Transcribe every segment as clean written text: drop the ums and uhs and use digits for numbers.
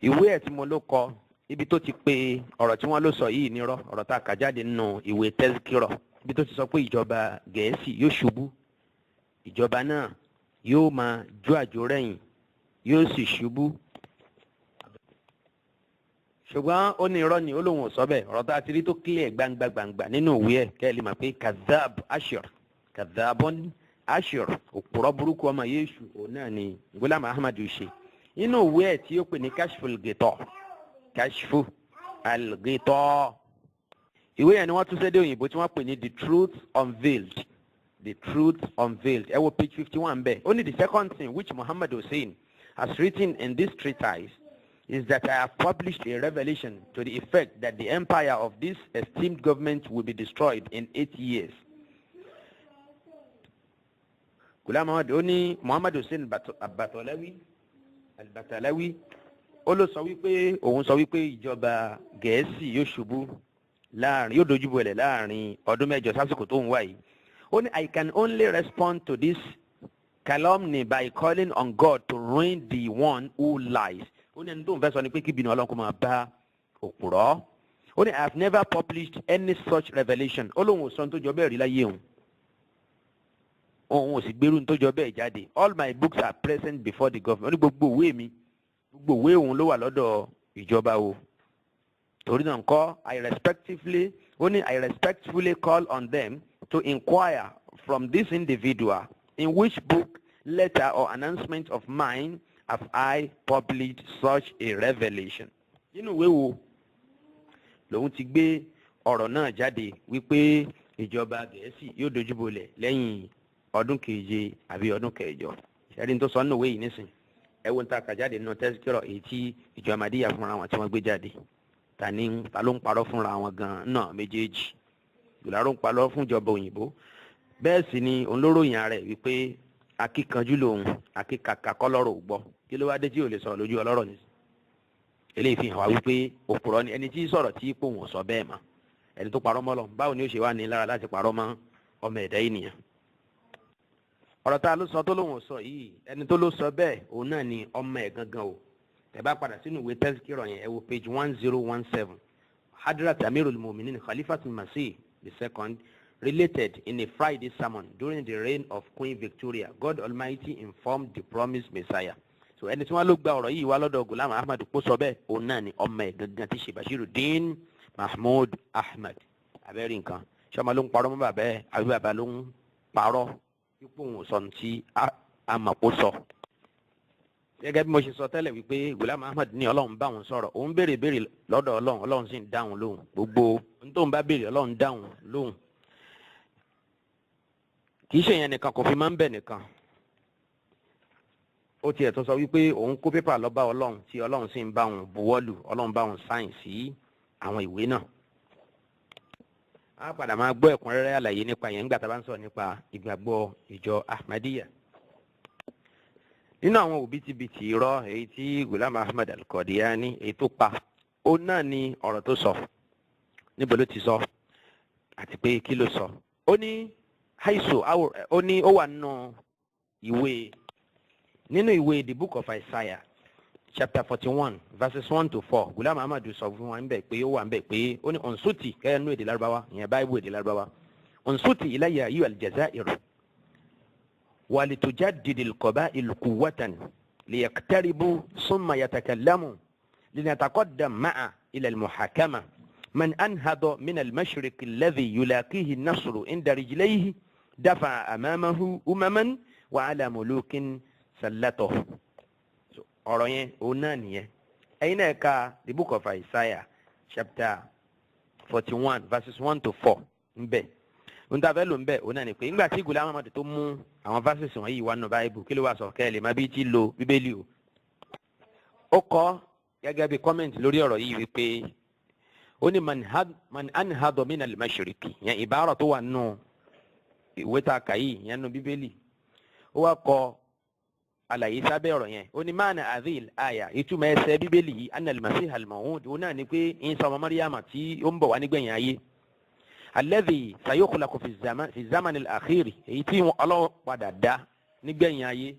Ìwé ẹ̀ tí mo ló kọ, ibi tó ti pe ọ̀rọ̀ tí wọ́n ló sọ yìí nírọ́, ọ̀rọ̀ tá a kà jáde nínú ìwé Tẹ́síkírọ̀, ibi tó ti sọ pé ìjọba Gẹ̀ẹ́sì yóò ṣubú, ìjọba náà yóò máa jó àjò rẹ̀yìn, yóò sì ṣubú. Ṣùgbọ́n ó ní irọ́ ni, ó lóun ò sọ bẹ́ẹ̀. Ọ̀rọ̀ tá a ti rí tó clear gbangba gbangba nínú ìwé ẹ̀, kẹ́ ẹ lè mọ̀ pé kadhab ashir, kadhabun ashir, òpùrọ̀ burúkú, ọmọ Yéṣu, òun náà ni Ghulam Ahmad ṣe. Nínú ìwé ẹ̀ tí ó pè ní Kashful Ghita, Kashfu al-Ghita, ìwé yẹn ni wọ́n tún sédè òyìnbó tí wọ́n pè ní The Truth Unveiled, The Truth Unveiled. Ẹ wo page 51 bẹ́ẹ̀. Ó ní, "The second thing which Muhammad Hussein has written in this treatise is that I have published a revelation to the effect that the empire of this esteemed government will be destroyed in 8 years." Ghulam Ahmad, ó ní Muhammad Hussein Abatalawi, Albatalawi, ó ló sọ wípé òun sọ wípé ìjọba Gẹ̀ẹ́sì yóò ṣubú láàrin, yóò dojú bolẹ̀ láàrin ọdún 8 sásìkò tó ń wá yìí. Ó ní, "I can only respond to this calumny by calling on God to ruin the one who lies." Ó ní ẹni tó ń fẹ́ sọ ni pé kí ìbínú Ọlọ́run kó máa bá òpùrọ́. Ó ní, "I have never published any such revelation." Ó lóun ò sọ tó jọ bẹ́ẹ̀ rí láyé òun, òun ò sì gbérú tó jọ bẹ́ẹ̀ jáde. "All my books are present before the government." Ó ní gbogbo ìwé mi, gbogbo ìwé òun ló wà lọ́dọ̀ ìjọba o. Torí náà ńkọ́, I respectively, ó ní, "I respectfully call on them to inquire from this individual in which book, letter or announcement of mine have I published such a revelation." Nínú ìwé wo lòun ti gbé ọ̀rọ̀ náà jáde wípé ìjọba Gẹ̀ẹ́sì yóò dojúbolẹ̀ lẹ́yìn ọdún 7 àbí ọdún 8? Ẹni tó sọ nínú ìwé yìí nísìn, ẹ wo ń ta kà jáde nínú Tẹ́síkírọ̀, èyí tí ìjọ Ahmadiyya fúnra wọn tí wọ́n gbé jáde. Ta ni, ta ló ń parọ́ fúnra wọn gan-an náà méjèèjì? Ìlàró ń parọ́ fún ìjọba òyìnbó, bẹ́ẹ̀ sì ni òun ló ròyìn ara ẹ̀ wípé akíkanjú lòun, akíkàkà kọ́lọ́rọ̀ ò gbọ́. Kí ló wá dé tí ò lè sọ̀rọ̀ lójú ọlọ́rọ̀ ní? Eléyìí fi hàn wá wípé òpùrọ́ ni ẹni tí sọ̀rọ̀ tí kò wọ́n sọ bẹ́ẹ̀ mọ́. Ẹni tó parọ́ mọ́ lọ, báwo ni ó ṣe wá ní lára láti parọ́ mọ́ ọmọ ẹ̀dá ènìyàn? Ọ̀rọ̀ tá a ló sọ tó lóun ò sọ yìí, ẹni tó ló sọ bẹ́ẹ̀, òun náà ni ọmọ ẹ̀ gangan o. Tẹ́ bá padà sínú ìwé Tẹ́síkírọ̀ yẹn, ẹ wo page 1017. Hadrat Amirul Muminin Khalifatul Masih the Second related in a Friday sermon during the reign of Queen Victoria, God Almighty informed the promised Messiah. So ẹni tí wọ́n ló gba ọ̀rọ̀ yìí wá lọ́dọ̀ Ghulam Ahmad kó sọ bẹ́ẹ̀, òun náà ni ọmọ ẹ̀ gangan tí ṣe Bashiruddin Mahmood Ahmad. Abẹ́rẹ́ nǹkan, ṣé ọmọ ló ń parọ́ mọ́ bàbá ẹ̀, àbí bàbá ló ń parọ́ ipò òun sọ ní tí a mọ̀ kó sọ? Gẹ́gẹ́ bí mo ṣe sọ tẹ́lẹ̀ wípé Ghulam Ahmad ní Ọlọ́run bá òun sọ̀rọ̀, òun béèrè béèrè lọ́dọ̀ Ọlọ́run, Ọlọ́run sì ń dáhùn lóhùn. Gbogbo ohun tóun bá béèrè, Ọlọ́run dáhùn lóhùn. Kì í ṣe yẹn nìkan, kò fi máa ń bẹ̀ nìkan. Ó tiẹ̀ tún sọ wípé òun kó pépà lọ bá Ọlọ́run, tí Ọlọ́run sì ń bá òun buwọ́lù, Ọlọ́run bá òun sign sí àwọn ìwé náà. A padà máa gbọ́ ẹ̀kúnrẹ́rẹ́ àlàyé nípa yẹn nígbà tá a bá ń sọ̀rọ̀ nípa ìgbàgbọ́ ìjọ Ahmadiyya. Nínú àwọn òbítíbitì irọ́ èyí tí Ghulam Ahmad Al-Qadiani èyí tó pa, ó náà ní ọ̀rọ̀ tó sọ. Níbo ló ti sọ, àti pé kí ló sọ? Ó ní haisu, ó ní ó wà nínú ìwé, nínú ìwé The Book of Isaiah, chapter 41, verses 1 to 4. Ghulam Ahmad sọ fún wa níbẹ̀ pé ó wà níbẹ̀ pé ó ní ọ̀nsútì kẹ́hìn nínú èdè Lárúbáwá ìyẹn, Báíbù èdè Lárúbáwá: "Unsuti ilayya ayyuha al-jazair ولتجدد القبائل قوة ليقتربوا ثم يتكلموا لنتقدم معا إلى المحاكمة من أنهض من المشرق الذي يلاقيه النصر عند رجليه دفع أمامه أمما وعلى ملوك سلطه." Ọ̀rọ̀ yẹn, òun náà nìyẹn. Ẹ̀yin náà ka The Book of Isaiah, chapter 41, verses 1 to 4 ńbẹ̀. Ohun tá a fẹ́ lò ń bẹ̀, òun náà ni pé nígbà tí Ghulam Ahmad tó mú àwọn verses wọ̀nyí wá nù Báíbù, kí ló wá sọ? Kẹ́ ẹ lè má bí tí lo Bíbélì o. Ó kọ gẹ́gẹ́ bí comment lórí ọ̀rọ̀ yìí wípé ó ní man anhado min al-mashriqi, yẹn ìbára tó wà nù ìwé tá a kà yìí yẹn nù Bíbélì. Ó wá kọ àlàyé sábẹ́ ọ̀rọ̀ yẹn. Ó ní maana adil aya, ìtumọ̀ ẹsẹ̀ Bíbélì yìí, anna al-masih al-maw'ud, òun náà ni pé Ìsá ọmọ Maryama tí ó ń bọ̀ wá nígbẹ̀yìn ayé, alladhi sayukhlaqu fi zaman al-akhir, èyí tí Ọlọ́run padà dá nígbẹ̀yìn ayé.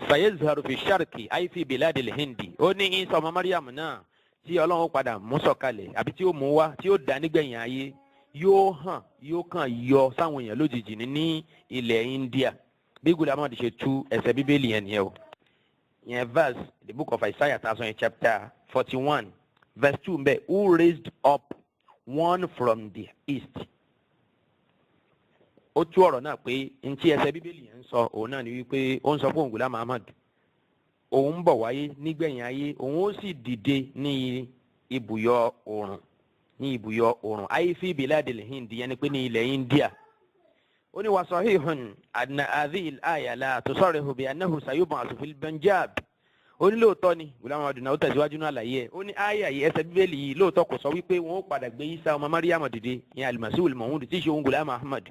Sayazharu fi sharqi ay fi biladil Hindi. Ó ní Isa ọmọ Mariam náà tí Ọlọ́run padà mú sọ̀kalẹ̀ àbí tí ó mú wá, tí ó dá nígbẹ̀yìn ayé, yóò hàn, yóò kàn yọ sáwọn èèyàn lójijì ní ilẹ̀ India. Bí Ghulam Ahmad ṣe tú ẹsẹ̀ Bíbélì yẹn nìyẹn o. Yẹn verse, the Book of Isaiah thousand yẹn, chapter 41 verse 2 mbẹ, "Who raised up one from the east." Ó tú ọ̀rọ̀ náà pé ntí ẹsẹ̀ Bíbélì yẹn ń sọ, òun náà ni wípé ó ń sọ fún Ghulam Ahmad, òun ń bọ̀ wáyé nígbẹ̀yìn ayé, òun ó sì dìde ní ibùyọ oòrùn, ní ibùyọ oòrùn, ay fi biladil Hindi, yẹn ni pé ní ilẹ̀ India. Ó ní wa sahihun anna hadhihi al-aya la tusarrihu bi annahu sayub'athu fil Punjab. Ó ní lóòótọ́ ni Ghulam Ahmad náà, ó tẹ̀síwájú ní àlàyé ẹ̀. Ó ní àyà yìí, ẹsẹ̀ Bíbélì yìí, lóòótọ́ kò sọ wípé wọ́n ó padà gbé Isa ọmọ Mariam dìde, ìyẹn al-Masihul Maw'ud, tí í ṣe òun Ghulam Ahmad,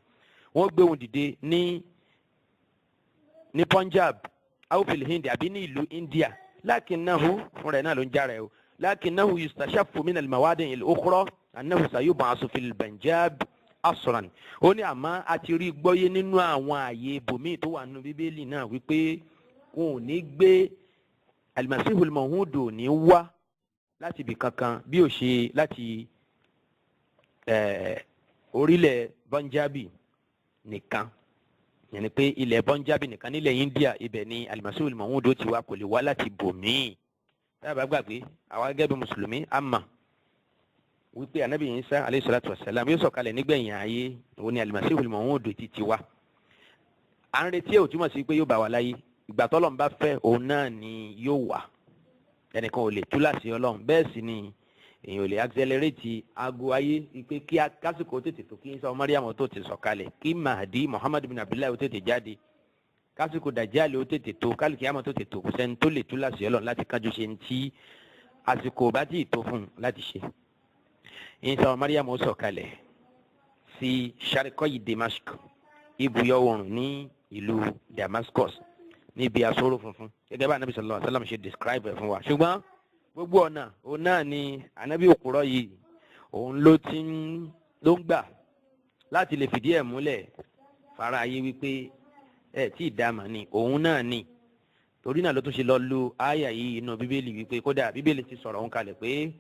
wọ́n gbé òun dìde ní Punjab aw fil Hindi, àbí ní ìlú India. Lakinnahu, fúnra ẹ̀ náà ló ń jára ẹ̀ o, lakinnahu yustashafu min al-mawadi' al-ukhra annahu sayub'asu fil Punjab asran. Ó ní àmọ́ a ti rí gbọ́yé nínú àwọn ààyè ibòmíì tó wà nínú Bíbélì náà wípé wọn ò ní gbé al-Masihul Maw'ud ní wá láti ibì kankan bí ó ṣe láti orílẹ̀ Punjabi nìkan, yẹn ni pé ilẹ̀ Punjabi nìkan nílẹ̀ India, ibẹ̀ ni al-Masihul Maw'ud ti wá, kò lè wá láti bòmíì. Dábàá gbàgbé, àwa gẹ́gẹ́ bí mùsùlùmí, a mọ̀ wípé anabi Isa alayhi salatu wa salam yóò sọ̀kalẹ̀ nígbẹ̀yìn ayé, òun ni al-Masihul Maw'ud ti wá. À ń retí ẹ̀, ò túmọ̀ sí pé yóò bá wa láyé. Ìgbà tọ́lọ́run bá fẹ́, òun náà ni yóò wà. Ẹnìkan ò lè túláàsì Ọlọ́run, bẹ́ẹ̀ sì ni èèyàn ò lè accelerate aago ayé pé kí kásìkò tètè tó, kí Isa ọmọ Mariam tó ti sọ̀kalẹ̀, kí Mahdi Muhammad bin Abdullahi ó tètè jáde, kásìkò Dajjal ó tètè tó, kálíkì àmọ́ tó tètè tó. Kò sẹ́ni tó lè túláàsì Ọlọ́run láti kánjú ṣe ní tí àsìkò bá tí ì tó fún un láti ṣe. Isa ọmọ Mariam ó sọ̀kalẹ̀ sí sharikoyi Damascus, ibùyọ oòrùn ní ìlú Damascus, níbi asóró funfun, gẹ́gẹ́ bá anabi sallallahu alaihi wasallam ṣe describe ẹ̀ fún wa. Ṣùgbọ́n gbogbo ọ̀nà, òun náà ni anabi òkúrọ̀ yìí, òun ló ti ń ló ń gbà láti lè fìdí ẹ̀ múlẹ̀ fara ayé wípé ẹ tí ì dáàmà ni òun náà ni. Torí náà ló tún ṣe lọ lu àyà yìí inú Bíbélì wípé kódà Bíbélì ti sọ̀rọ̀ òun kalẹ̀ pé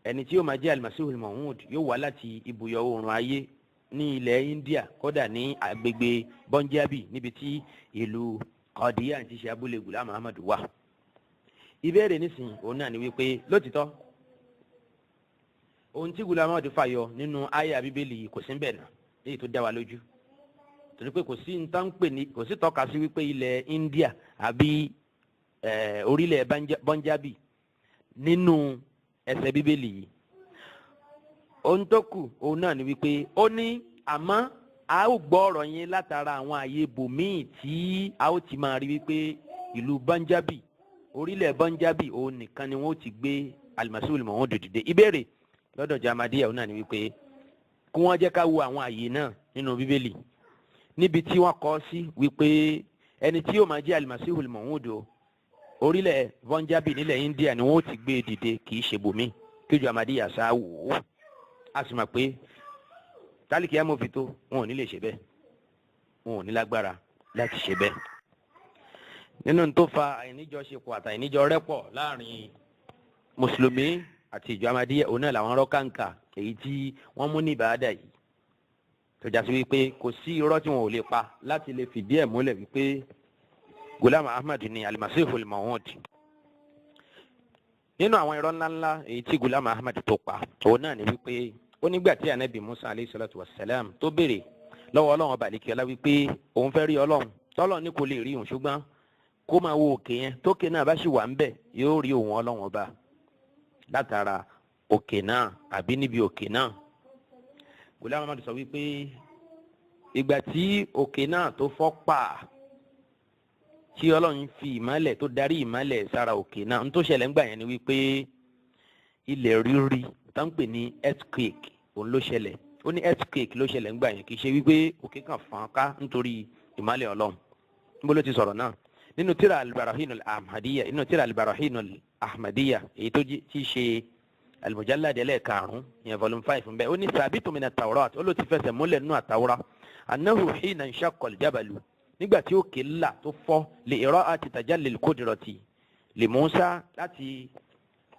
ẹni tí yóò máa jẹ́ al-Masihul Maw'ud yóò wá láti ibùyọ oòrùn ayé ní ilẹ̀ India, kódà ní agbègbè Punjabi, níbi tí ìlú Qadian ti ṣe abúlé Ghulam Ahmad wà. Ìbéèrè nísìnyí, òun náà ni wípé lótìtọ́, ohun tí Ghulam Ahmad fàyọ nínú àyà Bíbélì yìí kò sí níbẹ̀ náà léyìí tó dá wa lójú, torí pé kò sí nǹkan pè ní, kò sí tọ́ka sí wípé ilẹ̀ India àbí orílẹ̀ Punjabi nínú ẹsẹ̀ Bíbélì yìí. Ohun tó kù, òun náà ni wípé ó ní àmọ́ a ó gbọ́ ọ̀rọ̀ yẹn látara àwọn àyè ibòmíì tí a ó ti máa rí wípé ìlú Punjabi, orílẹ̀ Punjabi, òun nìkan ni wọ́n ti gbé Al-Masihul Maw'ud dìde. Ìbéèrè lọ́dọ̀ Jamadiya, òun náà ni wípé kí wọ́n jẹ́ ká wo àwọn àyè náà nínú Bíbélì níbi tí wọ́n kọ sí wípé ẹni tí yóò máa jẹ́ Al-Masihul Maw'ud o, orílẹ̀ Punjabi nílẹ̀ India ni wọ́n ti gbé dìde, kì í ṣe bòmí. Kíjọ Ahmadiyya sá wò ó, a sì mọ̀ pé tálíkì amòfin tó wọn ò ní lè ṣe bẹ́ẹ̀, wọn ò ní lágbára láti ṣe bẹ́ẹ̀. Nínú tó fa àìníjọṣepọ̀ àtàìníjọ rẹ́pọ̀ láàrin mùsùlùmí àti ìjọ Ahmadiyya, òun náà làwọn rọ́kàǹkà èyí tí wọ́n mú ní ìbáradà yìí, tó já sí wípé kò sí irọ́ tí wọn ò lè pa láti lè fìdí ẹ̀ múlẹ̀ wípé Ghulam Ahmad ní Al-Masihul Maw'ud. Nínú àwọn irọ́ ńláńlá èyí tí Ghulam Ahmad tó pa, òun náà ni wípé ó nígbà tí anabi Musa alayhi salatu wa salam tó béèrè lọ́wọ́ Ọlọ́run ọba àlekíọ́lá wípé òun fẹ́ rí Ọlọ́run, tọ́lọ́ ní kò lè rí òun, ṣùgbọ́n kó máa wo òkè yẹn, tókè náà bá sì wà ń bẹ̀, yóò rí òun Ọlọ́run ọba látara òkè náà àbí níbi òkè náà. Ghulam Ahmad sọ wípé ìgbà tí òkè náà tó fọ́ pa, tí Ọlọ́run fi ìmọ́lẹ̀ tó darí ìmọ́lẹ̀ sára òkè náà, ń tó ṣẹlẹ̀ ńgbà yẹn ni wípé ilẹ̀ rírì tó ń pè ní earthquake, òun ló ṣẹlẹ̀. Ó ní earthquake ló ṣẹlẹ̀ ńgbà yẹn, kì í ṣe wípé òkè kan fọ́n ká nítorí ìmọ́lẹ̀ Ọlọ́run. Níbo ló ti sọ̀rọ̀ náà? Nínú tíra Al-Barahin al-Ahmadiyya, nínú tíra Al-Barahin al-Ahmadiyya, èyí tó ti ṣe al-mujallad ẹlẹ́ẹ̀karùn-ún yẹn, volume 5 ń bẹ. Ó ní sabitu mina Tawrat, ó ló ti fẹsẹ̀ múlẹ̀ nínú àtàwọ́rá, annahu hina inshaqqa al-jabalu, Nígbà tí òkè là tó fọ́, li ira'ati tajallil qudrati li Musa, láti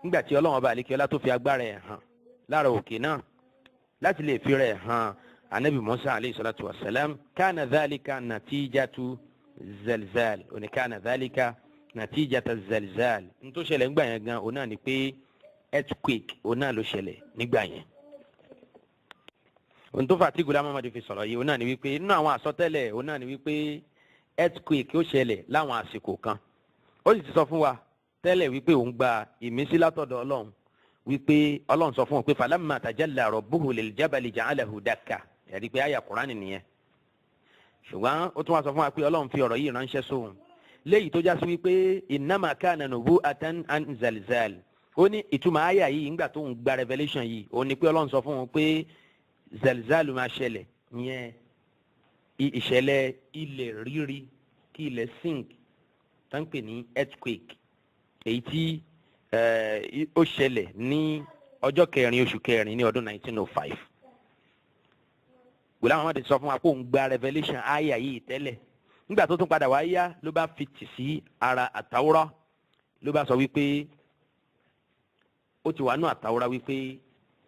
nígbà tí Ọlọ́run ọba àlekíọ́lá tó fi agbára ẹ̀ hàn lára òkè náà láti lè fi rẹ̀ hàn anabi Musa aleyhi salatu wa salam, kana dhalika natijatu zalzal. Òní kana dhalika natijata zalzal. N tó ṣẹlẹ̀ nígbà yẹn gan, òun náà ni pé earthquake, òun náà ló ṣẹlẹ̀ nígbà yẹn. Ohun tó fà tí Ghulam Ahmad fi sọ̀rọ̀ yìí, òun náà ni wípé nínú àwọn àsọtẹ́lẹ̀, òun náà ni wípé earthquake ó ṣẹlẹ̀ láwọn àsìkò kan. Ó sì ti sọ fún wa tẹ́lẹ̀ wípé òun gba ìmísí látọ̀dọ̀ Ọlọ́run, wípé Ọlọ́run sọ fún wọn pé falamma tajalla rabbuhu lil jabali ja'alahu dakka. Ẹ̀rí pé àyà Kùránì nìyẹn. Ṣùgbọ́n ó tún wá sọ fún wa pé Ọlọ́run fi ọ̀rọ̀ yìí ránṣẹ́ sóhun, léyìí tó já sí wípé innama kana nubu'atan an zalzal. Ó ní ìtumọ̀ àyà yìí ńgbà tó ń gba revelation yìí, ó ní pé Ọlọ́run sọ fún wọn pé zalzal máa ṣẹlẹ̀, ìyẹn ìṣẹ̀lẹ̀ ilẹ̀ rírì, kí ilẹ̀ sink, tá ń pè ní earthquake, èyí tí ó ṣẹlẹ̀ ní ọjọ́ 4 oṣù 4 ní ọdún 1905. Ghulam Ahmad sọ fún wa pé òun gba revelation àyà yìí tẹ́lẹ̀. Nígbà tó tún padà wá yá, ló bá fi tì sí ara àtàwọ́rọ́, ló bá sọ wípé ó ti wà nù àtàwọ́rọ́ wípé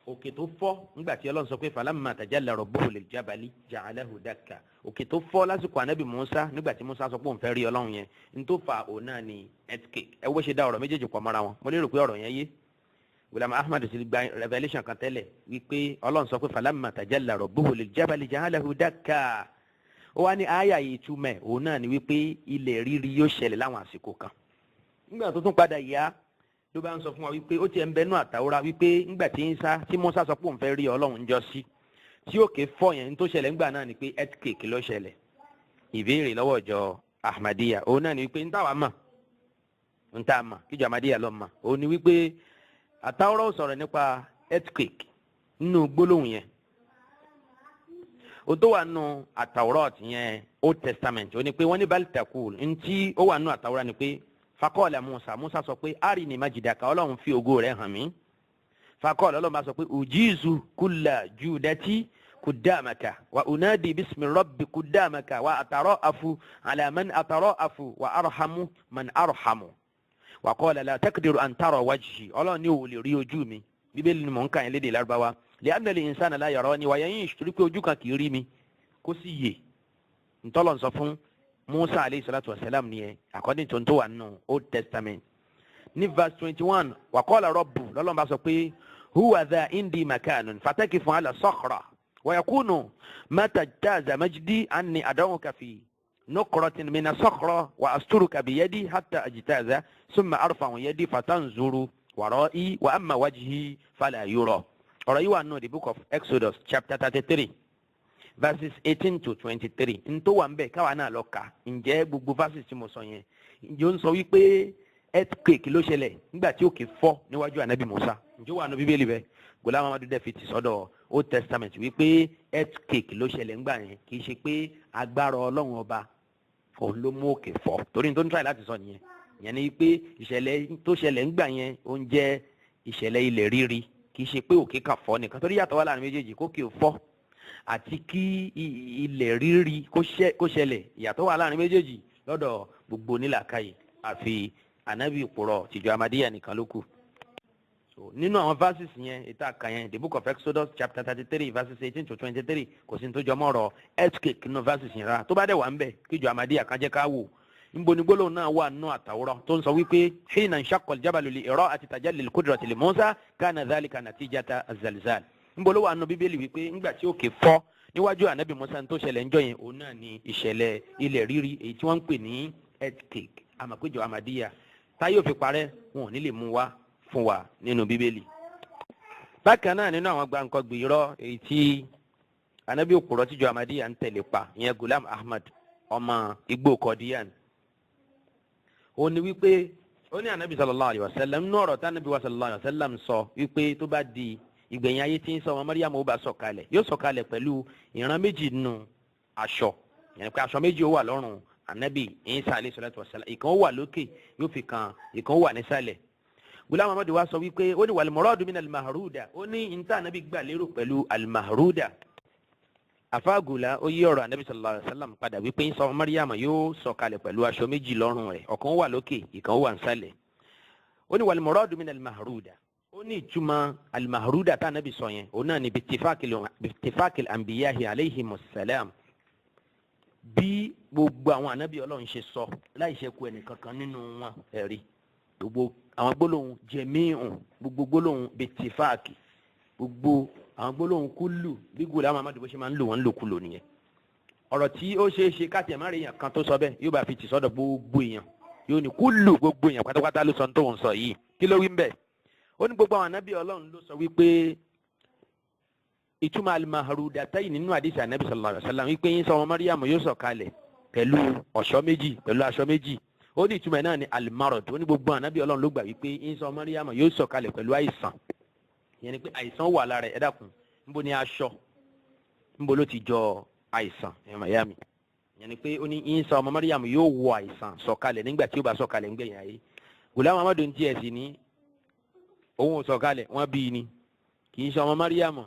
òkè tó fọ́ nígbà tí Ọlọ́run sọ pé falamma tajalla rabbuhu lil jabali ja'alahu dakka, òkè tó fọ́ lásìkò ànábì Musa, nígbà tí Musa sọ pé òun fẹ́ rí Ọlọ́run yẹn, n tó fa òun náà ni earthquake. Ẹ wo ṣe dá ọ̀rọ̀ méjèèjì pọ̀ mọ́ra wọn. Mo lérò pé ọ̀rọ̀ yẹn yé. Ghulam Ahmad ti gba revelation kan tẹ́lẹ̀ wípé Ọlọ́run sọ pé falamma tajalla rabbuhu lil jabali ja'alahu dakka. Ó wá ní àyà yìí, túmẹ̀ òun náà ni wípé ilẹ̀ rírì yóò ṣẹlẹ̀ láwọn àsìkò kan. Nígbà tó tún padà yá, ló bá ń sọ fún wa wípé ó tiẹ̀ ń bẹnu àtàwọ́rá wípé ńgbà tí ń sá tí Musa sọ pé òun fẹ́ rí Ọlọ́run jọ sí tí òkè fọ́ yẹn, ní tó ṣẹlẹ̀ ńgbà náà ni pé earthquake ló ṣẹlẹ̀. Ìbéèrè lọ́wọ́ ìjọ Ahmadiyya òun náà ni wípé ń táwa mọ̀, ń tá a mọ̀ kíjọ Ahmadiyya lọ mọ̀, òun ni wípé àtàwọ́rá ò sọ̀rọ̀ nípa earthquake nínú gbólóhùn yẹn. O tó wà nù àtàwọ́rá yẹn, Old Testament, ó ní pé wọ́n ní bal taqul. Ntí ó wà nù àtàwọ́rá ni pé faqala Musa, Musa sọ pé arini majdaka, Ọlọ́run fi ògo rẹ̀ hàn mí. Faqala, Ọlọ́run bá sọ pé ujizu kulla judati kudamaka wa unadi bismi rabbi kudamaka wa atara'afu ala man atara'afu wa arhamu man arhamu wa qala la taqdiru an tara wajhi. Ọlọ́run ní òun lè rí ojú mi. Bíbélì ni mò ń kà yín lédè Lárúbáwá. Li'anna al-insana la yarani wa ya'ish, torí pé ojú kan kì í rí mi kó sì yè. Ntọ́lọ̀ ń sọ fún Musa aleyhi salatu wa salam nìyẹn, according to tó wà nínú Old Testament. Ní verse 21, wa qala rabbu, lọ́lọ́run bá sọ pé huwa dha indi makanun fatakifu ala sakhra wa yakunu ma tajtaza majdi anni ad'uka fi nuqratin mina sakhra wa asturuka biyadi hatta ajtaza summa arfa'u yadi fatanzuru wara'i wa amma wajhi fala yura. Ọ̀rọ̀ yìí wà nínú the Book of Exodus chapter 33 verses 18 to 23. N tó wà ń bẹ̀, káwa náà lọ kà. Ǹjẹ́ gbogbo verses tí mo sọ yẹn, ǹjẹ́ ó ń sọ wípé earthquake ló ṣẹlẹ̀ nígbà tí òkè fọ́ níwájú ànábì Musa? Ǹjẹ́ ó wà nínú Bíbélì bẹ́ẹ̀? Ghulam Ahmadu dẹ̀ fi tì sọ́dọ̀ Old Testament wípé earthquake ló ṣẹlẹ̀ ńgbà yẹn, kì í ṣe pé agbára Ọlọ́run ọba òun ló mú òkè fọ́. Torí ní tó ń try láti sọ nìyẹn. Ìyẹn ni pé ìṣẹ̀lẹ̀ tó ṣẹlẹ̀ ńgbà yẹn, ó ń jẹ́ ìṣẹ̀lẹ̀ ilẹ̀ rírì, kì í ṣe pé òkè kà fọ́ nìkan, torí yàtọ̀ wà láàrin méjèèjì. Kókè ò fọ́ àti kí ilẹ̀ rírì kó ṣẹlẹ̀, ìyàtọ̀ wà láàrin méjèèjì lọ́dọ̀ gbogbo onílàkàyè, àfi ànábì ìpòrọ̀ tìjọ Amadíyà nìkan ló kù. So nínú àwọn verses yẹn, ìta kà yẹn, the Book of Exodus chapter 33 verses 18 to 23, kò sí ní tó jọ mọ́ ọ̀rọ̀ earthquake nínú verses yẹn rárá. Tó bá dẹ̀ wà ń bẹ̀, kíjọ Amadíyà kan jẹ́ ká wò níbo ni gbólóhùn náà wà nínú àtàwọ́rọ́ tó ń sọ wípé hina nshaqqa al-jabalu li ira'ati tajalli al-qudrati li Musa kana dhalika natijata az-zalzal. Níbo ló wà nínú Bíbélì wípé ńgbà tí òkè fọ́ níwájú ànábì Musa, tó ṣẹlẹ̀ ńjọ́ yẹn, òun náà ni ìṣẹ̀lẹ̀ ilẹ̀ rírì, èyí tí wọ́n ń pè ní earthquake? Àmọ̀péjọ Amadíyà táyé òfin parẹ́, wọn ò ní lè mú wá fún wa nínú Bíbélì. Bákan náà, nínú àwọn gbàǹkan gbìyànjọ èyí tí ànábì òpùrọ̀ tíjọ Amadíyà ń tẹ̀lé pa, ìyẹn Gulam Ahmad ọmọ igbó Kọdíyàn, ó ní wípé ó ní ànábì sallallahu alayhi wa sallam, nínú ọ̀rọ̀ tí ànábì wa sallallahu alayhi wa sallam sọ wípé tó bá di ìgbẹ̀yìn ayé, tí ń sọ ọmọ Mariam ó bá sọ̀kalẹ̀, yóò sọ̀kalẹ̀ pẹ̀lú ìran méjì nínú aṣọ, yẹn pé aṣọ méjì ó wà lọ́rùn ànábì Isa alayhi salatu wa salam. Ìkan ó wà lókè, yóò fi kan ìkan ó wà nísàlẹ̀. Gulam Ahmad wa sọ wípé ó ní wal muradu min al mahruda, ó ní níta ànábì gbà lérò pẹ̀lú al mahruda. Àfáàgùlà ó yí ọ̀rọ̀ anabi sallallahu alayhi wa sallam padà wípé Ìsá ọmọ Maryam yóò sọ̀kalẹ̀ pẹ̀lú aṣọ méjì lọ́rùn rẹ̀, ọ̀kan wà lókè, ìkan wà nísàlẹ̀. Ó ní wal muradu min al-mahruda, ó ní ìtumọ̀ al-mahruda tá anabi sọ yẹn, òun náà ní bittifaqil anbiyahi alayhimus salam, bí gbogbo àwọn anabi Ọlọ́run ṣe sọ láì ṣe kù ẹnìkankan nínú wọn. Ẹ̀rí gbogbo àwọn gbólóhùn jẹ̀míhùn, gbogbo gbólóhùn bittifaqi, gbogbo àwọn gbólóhùn kúlù, bí Ghulam Ahmad bó ṣe máa ń lò wọ́n lòkulò nìyẹn. Ọ̀rọ̀ tí ó ṣeé ṣe káàtì ẹ̀ má rí èèyàn kan tó sọ bẹ́ẹ̀, yóò bá fi tì sọ́dọ̀ gbogbo èèyàn, yóò ní kúlù, gbogbo èèyàn pátápátá ló sọ tó ń sọ yìí. Kí ló wí ń bẹ̀? Ó ní gbogbo àwọn ànábì Ọlọ́run ló sọ wípé ìtumọ̀ al-mahrudatayn nínú àdìsí ànábì sallallahu alaihi wasallam, wípé Ìsá ọmọ Maryam yóò sọ̀kalẹ̀ pẹ̀lú ọ̀ṣọ́ méjì, pẹ̀lú aṣọ méjì, ó ní ìtumọ̀ náà ní al-marad. Ó ní gbogbo ànábì Ọlọ́run ló gbà wípé Ìsá ọmọ Maryam yóò sọ̀kalẹ̀ pẹ̀lú àìsàn, ìyẹn ni pé àìsàn wà lára ẹ̀. Ẹ dákun, níbo ni aṣọ, níbo ló ti jọ àìsàn? Ẹ̀ mayami, ìyẹn ni pé ó ní Ìsá ọmọ Maryam yóò wọ àìsàn sọ̀kalẹ̀ nígbà tí ó bá sọ̀kalẹ̀ ńgbẹ̀yìn ayé. Ghulam Ahmad ń tiẹ̀ sí ní òun ò sọ̀kalẹ̀, wọ́n bí i ni, kì í ṣe ọmọ Maryam.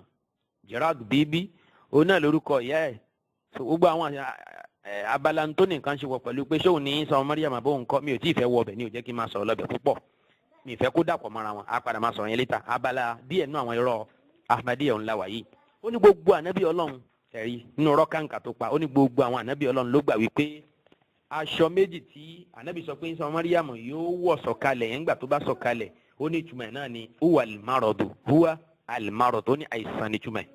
Gerard Bíbí òun náà lórúkọ ìyá ẹ̀. So gbogbo àwọn abala tó ní nǹkan ṣe wọ pẹ̀lú pé ṣóun ní Ìsá ọmọ Maryam àbó nǹkan, mi ò tí ì fẹ́ wọ ọbẹ̀ ní ò jẹ́ kí n máa sọ̀rọ̀ lọ́bẹ̀ púpọ̀. Mi ì fẹ́ kó dàpọ̀ mọ́ra wọn, á padà máa sọ̀rọ̀ yẹn létà. Abala díẹ̀ nínú àwọn irọ́ Ahmadiyya ńlá wà yìí. Ó ní gbogbo ànábì Ọlọ́run, ẹ̀rí nínú rọ́kàǹkà tó pa, ó ní gbogbo àwọn ànábì Ọlọ́run ló gbà wípé aṣọ méjì tí ànábì sọ pé Ìsá ọmọ Maryam yóò wọ̀ sọ̀kalẹ̀ yẹn, ńgbà tó bá sọ̀kalẹ̀, ó ní ìtumọ̀ ẹ̀ náà ni huwa al-maradu, huwa al-maradu, ó ní àìsàn ní ìtumọ̀ ẹ̀.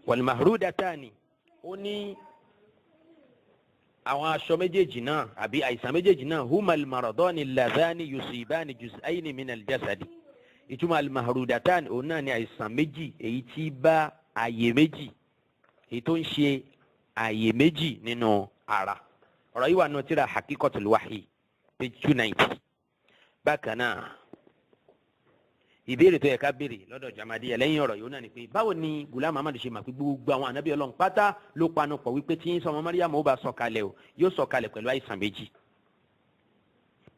Wal-mahrudatani, ó ní àwọn aṣọ méjèèjì náà àbí àìsàn méjèèjì náà, huma al-maradani alladhani yusibani juz'ayni min al-jasadi. Ìtumọ̀ al-mahrudatan, òun náà ni àìsàn méjì èyí tí bá àyè méjì, èyí tó ń ṣe àyè méjì nínú ara. Ọ̀rọ̀ yìí wà nínú tírà Haqiqatul Wahyi, page 290. Bákan náà, ìbéèrè tó yẹ ká béèrè lọ́dọ̀ Jamadiyya lẹ́yìn ọ̀rọ̀ yìí náà ni pé, báwo ni Ghulam Ahmad ṣe mà pé gbogbo àwọn ànábì Ọlọ́run pátá ló panu pọ̀ wípé tí Ìsá ọmọ Maryam ó bá sọ̀kalẹ̀ o, yóò sọ̀kalẹ̀ pẹ̀lú àìsàn méjì?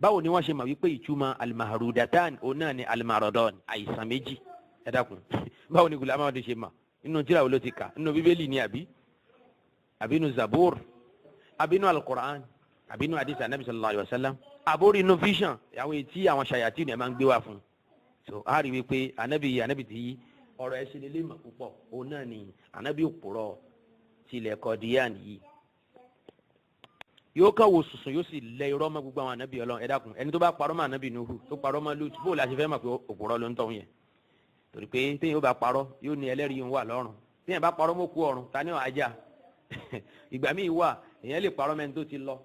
Báwo ni wọ́n ṣe mà wípé ìtumọ̀ al-mahrudatan, òun náà ni al-maradon, àìsàn méjì? Ẹ dákun, báwo ni Ghulam Ahmad ṣe mà? Nínú tírà wo ló ti kà? Nínú Bíbélì ni àbí nínú Zabur, àbí nínú Al-Qur'an, àbí nínú hadith anabi sallallahu alayhi wa sallam, àbórí inú vision àwọn etí àwọn ṣàyàtì ni ẹ máa ń gbé wá fún un? So a rí wípé anabi tí ọ̀rọ̀ ẹ̀ ṣe lè mọ̀ púpọ̀, òun náà ni anabi òpùrọ̀ tilẹ̀ Kọ̀díyàn yìí. Yóò kàn wò sùsùn, yóò sì lẹ irọ́ mọ́ gbogbo àwọn anabi Ọlọ́run. Ẹ dákun, ẹni tó bá parọ́ mọ́ anabi Nuhu, tó parọ́ mọ́ Lut, bó la ṣe fẹ́ mọ̀ pé òpùrọ̀ ló ń tọ́ yẹn? Torí pé téèyàn bá parọ́, yóò ní ẹlẹ́rìí ń wà lọ́run. Téèyàn bá parọ́ mọ́ kú ọ̀run, ta ni ọ̀ ajá? Ìgbà míì wà, èèyàn lè parọ́ mẹ́ni tó ti lọ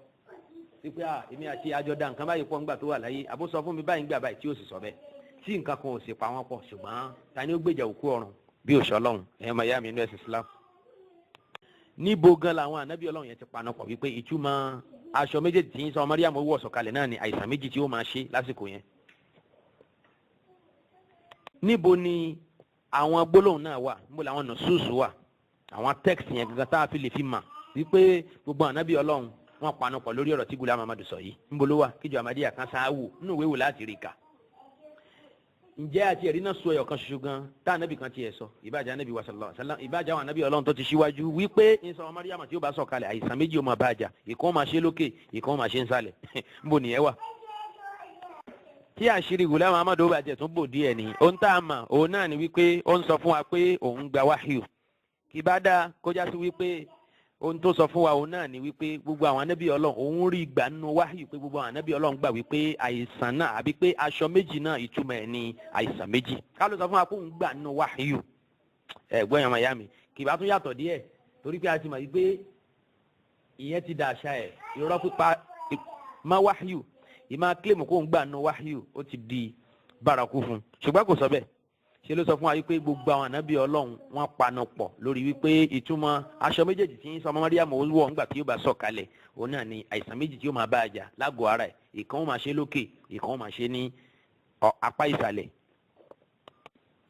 wípé à, èmi àti àjọ da nǹkan báyìí pọ̀ ńgbà tó wà láyé, àbó sọ fún mi báyìí ńgbà báyìí, tí ó sì sọ bẹ́ẹ̀, tí nǹkan kan ò sì pa wọ́n pọ̀. Ṣùgbọ́n ta ni ó gbèjà òkú ọ̀run bí òṣù Ọlọ́run? Ẹ̀yọ́ máa yá mi inú ẹ̀sìn Islam, níbo gan làwọn ànábì Ọlọ́run yẹn ti paná pọ̀ wípé ìtumọ̀ aṣọ méjèèjì tí Ìsá ọmọ Maryam wọ̀ sọ̀kalẹ̀ náà ni àìsàn méjì tí ó máa ṣe lásìkò yẹn? Níbo ni àwọn gbólóhùn náà wà? Níbo làwọn nùsùsù wà, àwọn text yẹn gangan tá a fi lè fi mà wípé gbogbo ànábì Ọlọ́run wọn panu pọ̀ lórí ọ̀rọ̀ tí Ghulam Ahmad sọ yìí? Níbo ló wà? Kíjọ Ahmadiyya kan sááwò nínú ìwé wò láti rí kà. Ǹjẹ́ àti ẹ̀rí náà sọ ẹ̀yọ̀ kan ṣoṣo gan tá ànábì kan tiẹ̀ sọ, ìbájá ànábì wa sallallahu alaihi wasallam, ìbájá àwọn ànábì Ọlọ́run tó ti ṣíwájú, wípé Ìsá ọmọ Maryam tí ó bá sọ kalẹ̀, àìsàn méjì ó máa bá a jà, ìkan ó máa ṣe lókè, ìkan ó máa ṣe ń sàlẹ̀? Níbo nìyẹn wà? Tí àṣírí Ghulam Ahmad ó bàjẹ́ tún bò díẹ̀ ni, ohun tá a mọ̀ òun náà ni wípé ó ń sọ fún wa pé òun gba wáhíù. Kì bá dáa kó já sí wípé ohun tó sọ fún wa òun náà ni wípé gbogbo àwọn anábì Ọlọ́run, òun rí ìgbà nínú wáhíù pé gbogbo àwọn anábì Ọlọ́run gbà wípé àìsàn náà àbí pé aṣọ méjì náà, ìtumọ̀ ẹ̀ ní àìsàn méjì. Ká ló sọ fún wa pé òun gbà nínú wáhíù? Ẹ gbọ́ yẹn, màyá mi, kì bá tún yàtọ̀ díẹ̀, torí pé a ti mọ̀ wípé ìyẹn ti dà àṣà ẹ̀. Irọ́ pípa má wáhíù, ìmá kílèmù kó ń gbà nínú wáhíù, ó ti di bárakú fún un. Ṣùgbọ́n kò sọ bẹ́ẹ̀. Ṣe ló sọ fún wa wípé gbogbo àwọn ànábì Ọlọ́run, wọ́n panu pọ̀ lórí wípé ìtumọ̀ aṣọ méjèèjì tí ń sọ ọmọ Màríàmù wọ̀ ńgbà tí yóò bá sọ̀ kalẹ̀, òun náà ni àìsàn méjì tí yóò máa bá a jà lágọ̀ọ́ ara ẹ̀, ìkan ó máa ṣe lókè, ìkan ó máa ṣe ní apá ìsàlẹ̀.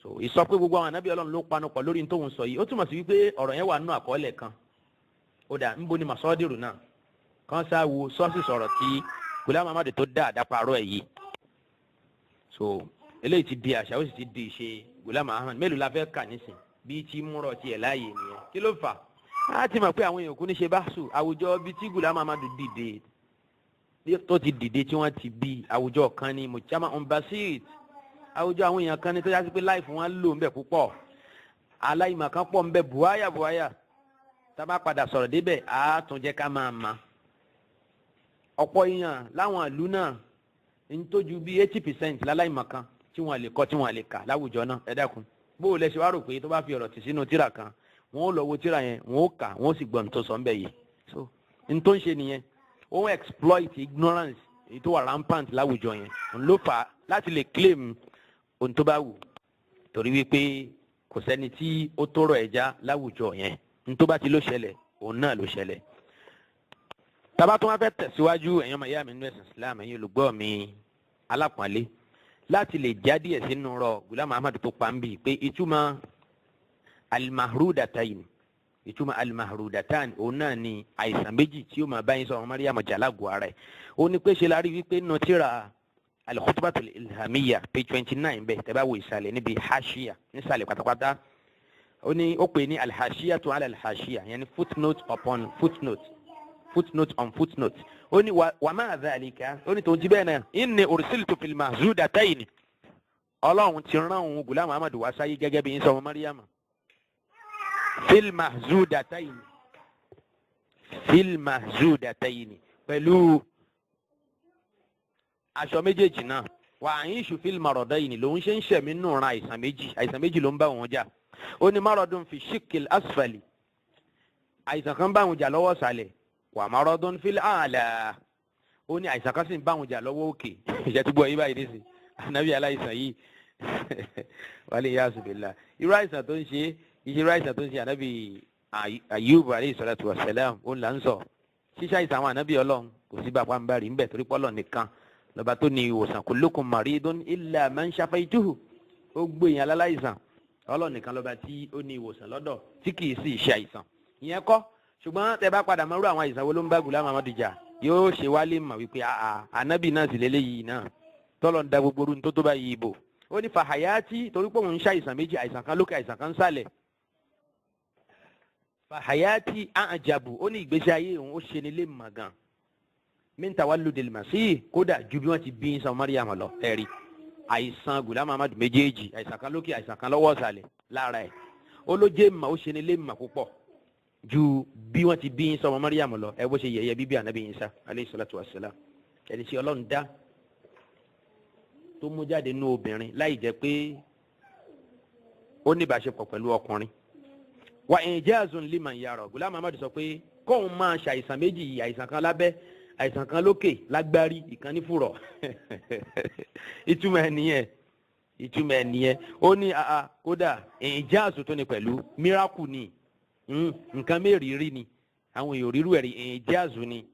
So ìsọ pé gbogbo àwọn ànábì Ọlọ́run ló panu pọ̀ lórí tóun sọ yìí, ó túmọ̀ sí wípé ọ̀rọ̀ yẹn wà nínú àkọọ́lẹ̀ kan. Ó dà, ńbo ni masọ́dìrù náà kan sá wo sọ́ọ̀sì sọ̀rọ̀ tí Ghulam Ahmad tó dá àdáparọ́ ẹ̀ yìí? So eléyìí ti di àṣà, ó sì ti di ìṣe Ghulam Ahmad. Mélòó la fẹ́ kà nísìn bí tí múrọ̀ tiẹ̀ láàyè nìyẹn? Kí ló fà A ti mọ̀ pé àwọn èèyàn kò ní ṣe báṣù àwùjọ bíi tí Ghulam Ahmad dìde tó ti dìde tí wọ́n ti bí, àwùjọ kan ní mujtama basit, àwùjọ àwọn èèyàn kan ní tó yá sí pé life wọn lò ń bẹ̀ púpọ̀, aláìmọ̀ kan pọ̀ ń bẹ̀ buhaya buhaya. Tá a bá padà sọ̀rọ̀ débẹ̀, á tún jẹ́ ká máa ma ọ̀pọ̀ èèyàn láwọn ìlú náà ń tójú bíi 80% láláìmọ̀ kan tí wọ́n lè kọ́, tí wọ́n lè kà láwùjọ náà. Ẹ dákun, bó o lẹ ṣe wá rò pé tó bá fi ọ̀rọ̀ tì sínú tíra kan, wọ́n ó lọ wo tíra yẹn, wọ́n ó kà, wọ́n ó sì gbọ́ ní tó sọ ń bẹ̀ yìí? So n tó ń ṣe nìyẹn, ó ń exploit ignorance èyí tó wà rampant láwùjọ yẹn, ń ló fà á láti lè claim ohun tó bá wù, torí wípé kò sẹ́ni tí ó tọrọ ẹja láwùjọ yẹn. N tó bá ti ló ṣẹlẹ̀, òun náà ló ṣẹlẹ̀. Tábà tó wá fẹ́ tẹ̀síwájú, ẹ̀yin ọmọ ìyá mi nínú ẹ̀sìn Islam, ẹ̀yin olùgbọ́ mi alápọ̀nlé, láti lè já díẹ̀ sínú rọ Ghulam Ahmad tó pa ń bì pé ìtumọ̀ alimahrudatayin, ìtumọ̀ alimahrudatan, òun náà ni àìsàn méjì tí ó máa bá yín sọ̀rọ̀ Mariam jalagu ara ẹ̀. Ó ní pé ṣe la rí wípé nínú tíra Al-Khutbatul Ilhamiyya, page 29 bẹ́ẹ̀, tẹ́ bá wo ìsàlẹ̀ níbi hashiya nísàlẹ̀ pátápátá, ó ní ó pè ní alhashiya tó ala alhashiya, yẹn ni footnote upon footnote, footnote on footnote. Ó ní wa ma'a dhalika, ó ní tòun ti bẹ́ẹ̀ náà, inni ursiltu fil mahzudatayn, Ọlọ́run ti rán òun Ghulam Ahmad wá sáyé gẹ́gẹ́ bí Isa ọmọ Mariam, fil mahzudatayn, fil mahzudatayn, pẹ̀lú aṣọ méjèèjì náà, wa a'ishu fil maradayni, lòun ṣe ń ṣẹ̀mí nù ran àìsàn méjì. Àìsàn méjì ló ń bá òun jà. Ó ní maradun fi shikkil asfali, àìsàn kan bá òun jà lọ́wọ́ sàlẹ̀, wa maradun fil a'la, ó ní àìsàn kan sì ń bá òun jà lọ́wọ́ òkè. Ìṣẹ́ tó gbọ́ yí báyìí nísìn, ànábì aláìsàn yìí, wàlẹ̀ yà sùbìlà, irú àìsàn tó ń ṣe, irú àìsàn tó ń ṣe ànábì Ayub alayhi salatu wa salam, ó ń là ń sọ ṣíṣe àìsàn àwọn ànábì Ọlọ́run, kò sí bá pàmbárì ń bẹ̀, torí pọ́lọ̀ nìkan lọ́ba tó ní ìwòsàn. Kullukum maridun illa man shafaytuhu, ó gbé yẹn aláìsàn, Ọlọ́run nìkan lọ́ba tí ó ní ìwòsàn lọ́dọ̀ tí kì í sì ṣe àìsàn ìyẹn kọ́. Ṣùgbọ́n tẹ bá padà mọ́rú àwọn àìsàn wo ló ń bá Ghulam Ahmad jà, yóò ṣe wálé mọ̀ wípé ànábì náà sì lélẹ́yìí náà tọ́lọ̀ ń da gbogbo orun tó tó bá yìí bò. Ó ní fàhàyàtì, torí pé òun ń ṣàìsàn méjì, àìsàn kan lókè, àìsàn kan ń sàlẹ̀. Fàhàyàtì àjàbù, ó ní ìgbésí ayé òun ó ṣe ní lè mọ̀ gan, min tawalludil masih, kódà ju bí wọ́n ti bí Isa Mariam lọ. Ẹ̀rí àìsàn Ghulam Ahmad méjèèjì, àìsàn kan lókè, àìsàn kan lọ́wọ́ ọ̀sàlẹ̀ lára ẹ̀, ó ló jẹ́ mà ó ṣe ní lè mà púpọ̀ ju bí wọ́n ti bí Isa Mariam lọ. Ẹ bó ṣe yẹ̀yẹ́ bíbí ànábì Isa alayhi salatu wassalam, ẹni tí Ọlọ́run dá tó mú jáde nínú obìnrin láì jẹ́ pé ó ní ìbáṣepọ̀ pẹ̀lú ọkùnrin. Wa ijazun liman yara, Ghulam Ahmad sọ pé kóun máa ṣàìsàn méjì yìí, àìsàn kan lábẹ́, àìsàn kan lókè lágbárí, ìkan ní fùrọ̀, ìtumọ̀ ẹ̀ nìyẹn, ìtumọ̀ ẹ̀ nìyẹn. Ó ní àà, kódà ìjáàzù tó ní pẹ̀lú miracle ni, nǹkan mẹ́rìírí ni, àwọn èèyàn rírú ẹ̀rí. Ìjáàzù ni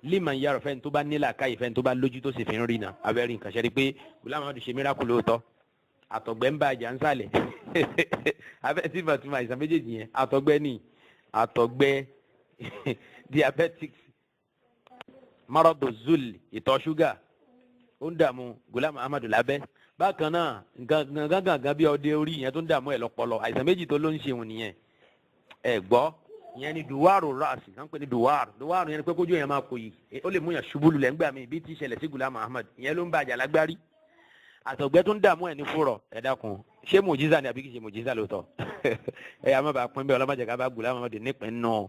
liman yara, fẹ́ni tó bá nílà káyì, fẹ́ni tó bá lójú tó sì fi ń rí na abẹ́rẹ́ nǹkan ṣe rí pé Ghulam Ahmad ṣe miracle lóòótọ́. Àtọ̀gbẹ́ ń bá àjà ń sàlẹ̀ abẹ́ tí bàtúmọ̀ àìsàn méjèèjì yẹn, àtọ̀gbẹ́ ni, àtọ̀gbẹ́, diabetics, maradu zul, ìtọ̀ ṣúgà, ó ń dààmú Ghulam Ahmad lábẹ́. Bákan náà, nǹkan gangan bí ọdẹ orí yẹn tó ń dààmú ẹ̀ lọ́pọlọ, àìsàn méjì tó ló ń ṣe òun nìyẹn. Ẹ gbọ́, ìyẹn ni duwaru rasi, wọ́n ń pè ní duwaru. Duwaru yẹn ni pé kójú yẹn máa kò yìí, ó lè mú yàn ṣubú lulẹ̀ ńgbà míì, bí ti ṣẹlẹ̀ sí Ghulam Ahmad. Ìyẹn ló ń bá àjà lágbárí, àtọ̀gbẹ́ tó ń dààmú ẹ̀ ní fúrọ̀. Ẹ dákun, ṣé mùjíza ni àbí kì í ṣe mùjíza lóòótọ́? Ẹ yà má bàa pín bẹ́ẹ̀, ọlọ́mọdé ká bá Ghulam Ahmad nípìn nù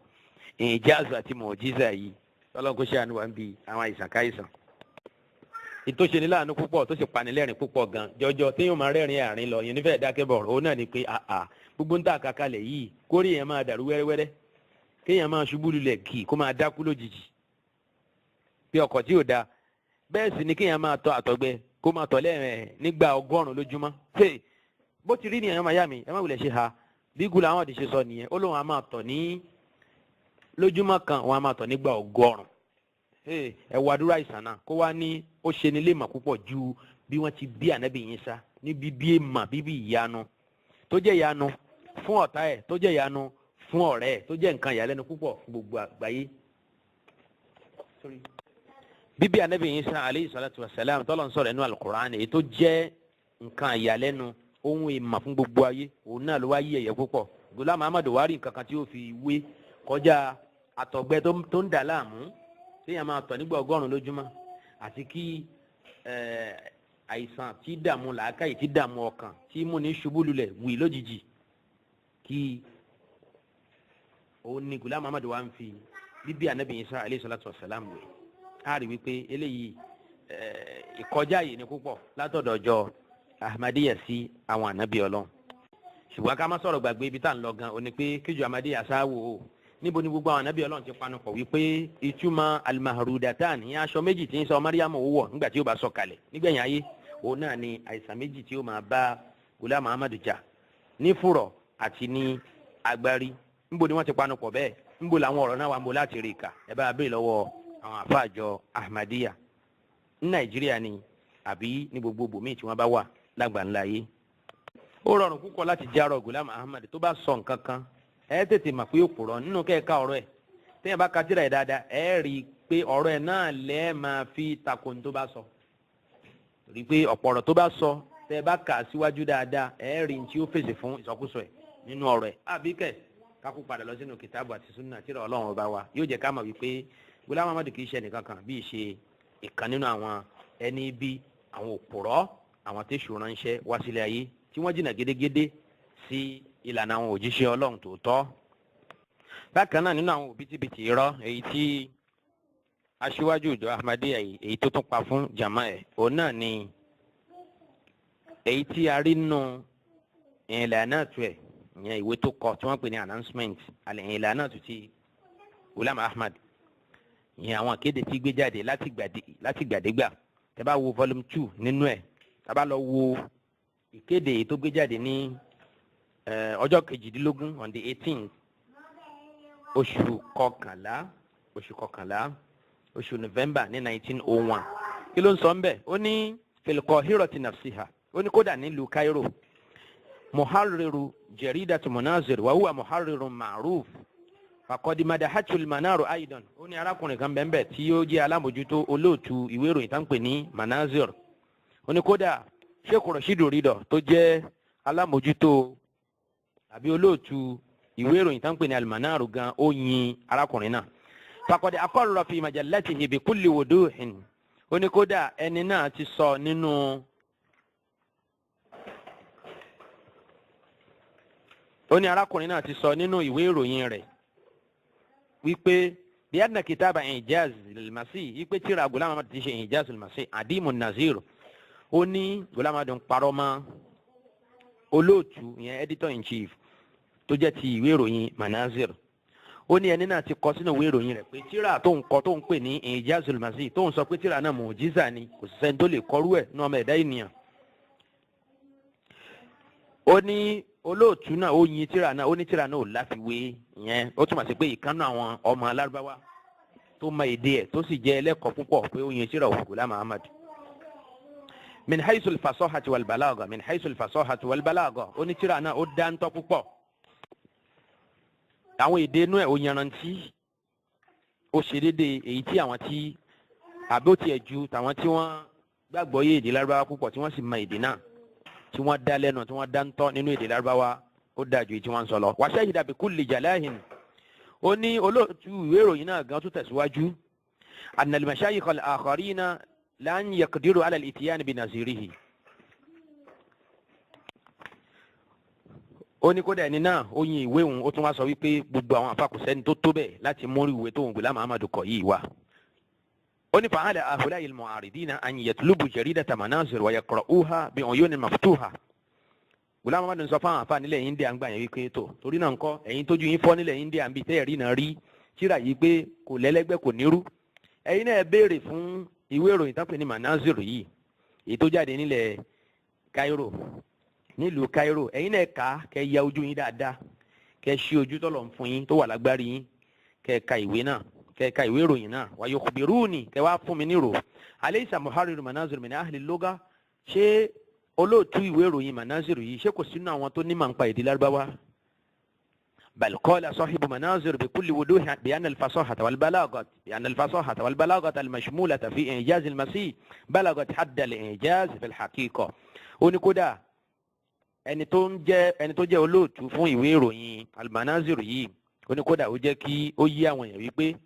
ìjáàzù àti mùjíza yìí. Ọlọ́run kò ṣe àánú wa ń bi àwọn àìsàn káìsàn. Ìtòṣe ní láàánú púpọ̀, tó sì panilẹ́rìn púpọ̀ gan jọjọ, téèyàn máa rẹ́rìn àárín lọ yẹn nífẹ̀ẹ́ dákẹ́ bọ̀, òun náà ni pé àà, gbogbo ń tà kàkálẹ̀ yìí, kórè yẹn máa dàrú wẹ́rẹ́wẹ́rẹ́, kéèyàn máa ṣubú lulẹ̀ kì kó máa dákú lójijì bí ọkọ̀ tí ò da, bẹ́ẹ̀ sì ni kéèyàn máa tọ̀ àtọ̀gbẹ, kó máa tọ̀ lẹ́ẹ̀mẹ́ nígbà 100 lójúmọ́. Bó ti rí nìyẹn, máa yá mi, ẹ má wulẹ̀ ṣe ha bí Ghulam Ahmad ṣe sọ nìyẹn. Ó lóun á máa tọ̀ ní lójúmọ́ kan, òun á máa tọ̀ nígbà 100. Ẹ wá dúró, àìsàn náà kó wá ní ó ṣe ní léèmọ̀ púpọ̀ ju bí wọ́n ti bí ànábì Ìsá ní bíbí èèmà, bíbí ìyanu tó jẹ́ ìyanu fún ọ̀tá ẹ̀, tó jẹ́ ìyanu fún ọ̀rẹ́ ẹ̀, tó jẹ́ nǹkan ìyàlẹ́nu púpọ̀ fún gbogbo àgbáyé. Bíbí ànábì Ìsá aleyhi salatu wa salam tọ́lọ̀ ń sọ̀rọ̀ ẹnu Alukur'an, èyí tó jẹ́ nǹkan ìyàlẹ́nu, ohun ìmọ̀ fún gbogbo ayé, òun náà ló wá yí ẹ̀yẹ púpọ̀. Ghulam Ahmad wá rí nǹkan kan tí ó fi wé. Kọjá àtọ̀gbẹ tó ń dà láàmú, téèyàn máa tọ̀ nígbà 100 lójúmọ́, àti kí àìsàn tí dààmú làákàyè, tí dààmú ọkàn, tí mú ní ṣubú lulẹ̀ wì lójijì, kí òun ni Ghulam Ahmad wa ń fi bíbí anabi Isa aleyhi salatu wa salam wẹ̀. Á rí wípé eléyìí, ìkọjá yìí ni púpọ̀ látọ̀dọ̀ ọjọ́ Ahmadiyya sí àwọn anabi Ọlọ́run. Ṣùgbọ́n ká má sọ̀rọ̀ gbàgbé ibi tá à ń lọ gan, ó ní pé kíjọ Ahmadiyya sáwò ó, níbo ni gbogbo àwọn anabi Ọlọ́run ti panupọ̀ wípé ìtumọ̀ alimaharudatan ní aṣọ méjì tí ń sọ Mariam wọ̀ nígbà tí ó bá sọ kalẹ̀ nígbẹ̀yìn ayé, òun náà ni àìsàn méjì tí ó máa bá Ghulam Ahmad jà ní fúrọ̀ àti ní agbárí? Níbo ni wọ́n ti panupọ̀ bẹ́ẹ̀? Níbo làwọn ọ̀rọ̀ náà wà? Ń bo láti rí ìkà? Ẹ bá a béèrè lọ́wọ́ àwọn àfáàjọ Ahmadiyya ní Nàìjíríà ni àbí ní gbogbo bòmíì tí wọ́n bá wà lágbàńlá yìí. Ó rọrùn púpọ̀ láti járọ Ghulam Ahmad. Tó bá sọ nǹkan kan, ẹ tètè mọ̀ pé òpùrọ̀ nínú kẹ́ẹ̀ka ọ̀rọ̀ ẹ̀. Téèyàn bá ka tírà ẹ̀ dáadáa, ẹ rí i pé ọ̀rọ̀ ẹ̀ náà lẹ́ẹ̀ máa fi tako ní tó bá sọ, torí pé ọ̀pọ̀ ọ̀rọ̀ tó bá sọ, tẹ́ ẹ bá kà á síwájú dáadáa, ẹ rí i tí ó fèsì fún ìsọkúsọ ẹ̀ nínú ọ̀rọ̀ ẹ̀. Àbí kẹ̀ kákó padà lọ sínú kìtàbù àti súnà, tírà Ọlọ́run Ọba wa, yóò jẹ́ ká mọ̀ wípé Ghulam Ahmad kì í ṣe ẹnìkan kan bí í ṣe ìkan nínú àwọn ẹni bí àwọn òpùrọ́, àwọn tẹ̀sù ránṣẹ́ wá sílẹ̀ ayé, tí wọ́n jìnnà gédégédé sí ìlànà àwọn òjíṣẹ́ Ọlọ́run tòótọ́. Bákan náà, nínú àwọn òbítíbitì irọ́ èyí tí aṣíwájú ìjọ Ahmadiyya yìí, èyí tó tún pa fún jama ẹ̀, òun náà ni èyí tí a rí nínú ìlànà ẹ̀, ìyẹn ìwé tó kọ tí wọ́n pè ní announcement, al-i'lanat ti Ghulam Ahmad, ìyẹn àwọn akéde tí gbé jáde láti gbàdégbà. Tẹ́ bá wo volume 2 nínú ẹ̀, tá bá lọ wo ìkéde èyí tó gbé jáde ní ọjọ́ 18, on the 18th, oṣù kọkànlá, oṣù November ní 1901, kí ló ń sọ ńbẹ̀? Ó ní fil Qahirati nafsiha, ó ní kódà nílùú Cairo, muharriru jaridatu Munazir wa huwa muharrirun ma'ruf faqad madahatu al-Manaru aidan. Ó ní arákùnrin kan bẹ́ẹ̀ tí ó jẹ́ alámòjútó, olóòtú ìwé ìròyìn tá ń pè ní Manazir. Ó ní kódà Sheikh Rasheed Ridho, tó jẹ́ alámòjútó àbí olóòtú ìwé ìròyìn tá ń pè ní al-Manaru gan, ó yin arákùnrin náà. Faqad aqarra fi majallatihi bi kulli wuduhin. Ó ní kódà ẹni náà ti sọ nínú, ó ní arákùnrin náà ti sọ nínú ìwé ìròyìn rẹ̀ wípé bí anna kitaba Ijaz al-Masih, wípé tíra Ghulam Ahmad ti ṣe Ijaz al-Masih adimu nazir. Ó ní Ghulam Ahmad ń parọ́ mọ́ olóòtú, ìyẹn editor in chief tó jẹ́ ti ìwé ìròyìn Manazir. Ó ní ẹni náà ti kọ sínú ìwé ìròyìn rẹ̀ pé tíra tó ń kọ, tó ń pè ní Ijaz al-Masih, tó ń sọ pé tíra náà mùjísà ni, kò sí sẹ́ni tó lè kọrú ẹ̀ ní ọmọ ẹ̀dá ènìyàn. Ó ní olóòtú náà ó yin tíra náà, ó ní tíra náà ò láfiwé. Ìyẹn ó túmọ̀ sí pé ìkànnì àwọn ọmọ alárúbáwá tó mọ èdè ẹ̀, tó sì jẹ́ ẹlẹ́kọ̀ọ́ púpọ̀, pé ó yin tíra òkú Ghulam Ahmad. Min haisul fasahati wal balagha, min haisul fasahati wal balagha. Ó ní tíra náà ó dáńtọ́ púpọ̀, àwọn èdè inú ẹ̀ ó yanrantí, ó ṣe déédéé èyí tí àwọn tí, àbí ó tiẹ̀ ju tàwọn tí wọ́n gbàgbọ́ yé èdè lárúbáwá púpọ̀, tí wọ́n sì mọ èdè náà, tí wọ́n dá lẹ́nu, tí wọ́n dá ń tọ́ nínú èdè lárúbáwá, ó dáa ju èyí tí wọ́n ń sọ lọ. Wa shahida bi kulli jalahin. Ó ní olóòtú ìwé ìròyìn náà gan tún tẹ̀síwájú anna al-mashayikh al-akharina lan yaqdiru ala al-ityan bi nazirihi. Ó ní kódà ẹni náà ó yin ìwé òun, ó tún wá sọ wípé gbogbo àwọn àfàkùsẹ́ni tó tó bẹ́ẹ̀ láti mórí ìwé tó ń Ghulam Ahmad kọ yìí wá. Ó ní fa'ala ahula'i al-mu'aridina an yatlubu jaridata Manazir wa yaqra'uha bi uyunin maftuha. Ghulam Ahmad ń sọ fáwọn àfa nílẹ̀ India ń gbà yẹn wípé tó torí náà ńkọ́, ẹ̀yin tójú yín fọ́ nílẹ̀ India ń bi tẹ́ẹ̀rí náà rí tíra yìí pé kò lẹ́lẹ́gbẹ́, kò nírú, ẹ̀yin náà béèrè fún ìwé ìròyìn tán pè ní Manazir yìí, èyí tó jáde nílẹ̀ Cairo, nílùú Cairo. Ẹ̀yin náà kà á, kẹ́ ya ojú yín dáadáa, kẹ́ ṣí ojú tọ́lọ̀ ń fún yín tó wà lágbárí yín, kẹ́ ka ìwé náà, kẹ́ ka ìwé ìròyìn náà. Wa yukhbiruni, kẹ́ wá fún mi nírò. Alaysa muharriru Manazir min ahli lugha? Ṣé olóòtú ìwé ìròyìn Manazir yìí, ṣé kò sínú àwọn tó nímọ̀ nípa èdè Lárúbáwá? Bal qala sahibu Manazir bi kulli wuduh bi anna al-fasahata wal-balaghata al-mashmulata fi i'jaz al-Masih balagat hadd al-i'jaz fi al-haqiqa. Ó ní kódà ẹni tó ń jẹ́, ẹni tó jẹ́ olóòtú fún ìwé ìròyìn Al-Manazir yìí, Ó ní kódà ó jẹ́ kí ó yí àwọn èèyàn wípé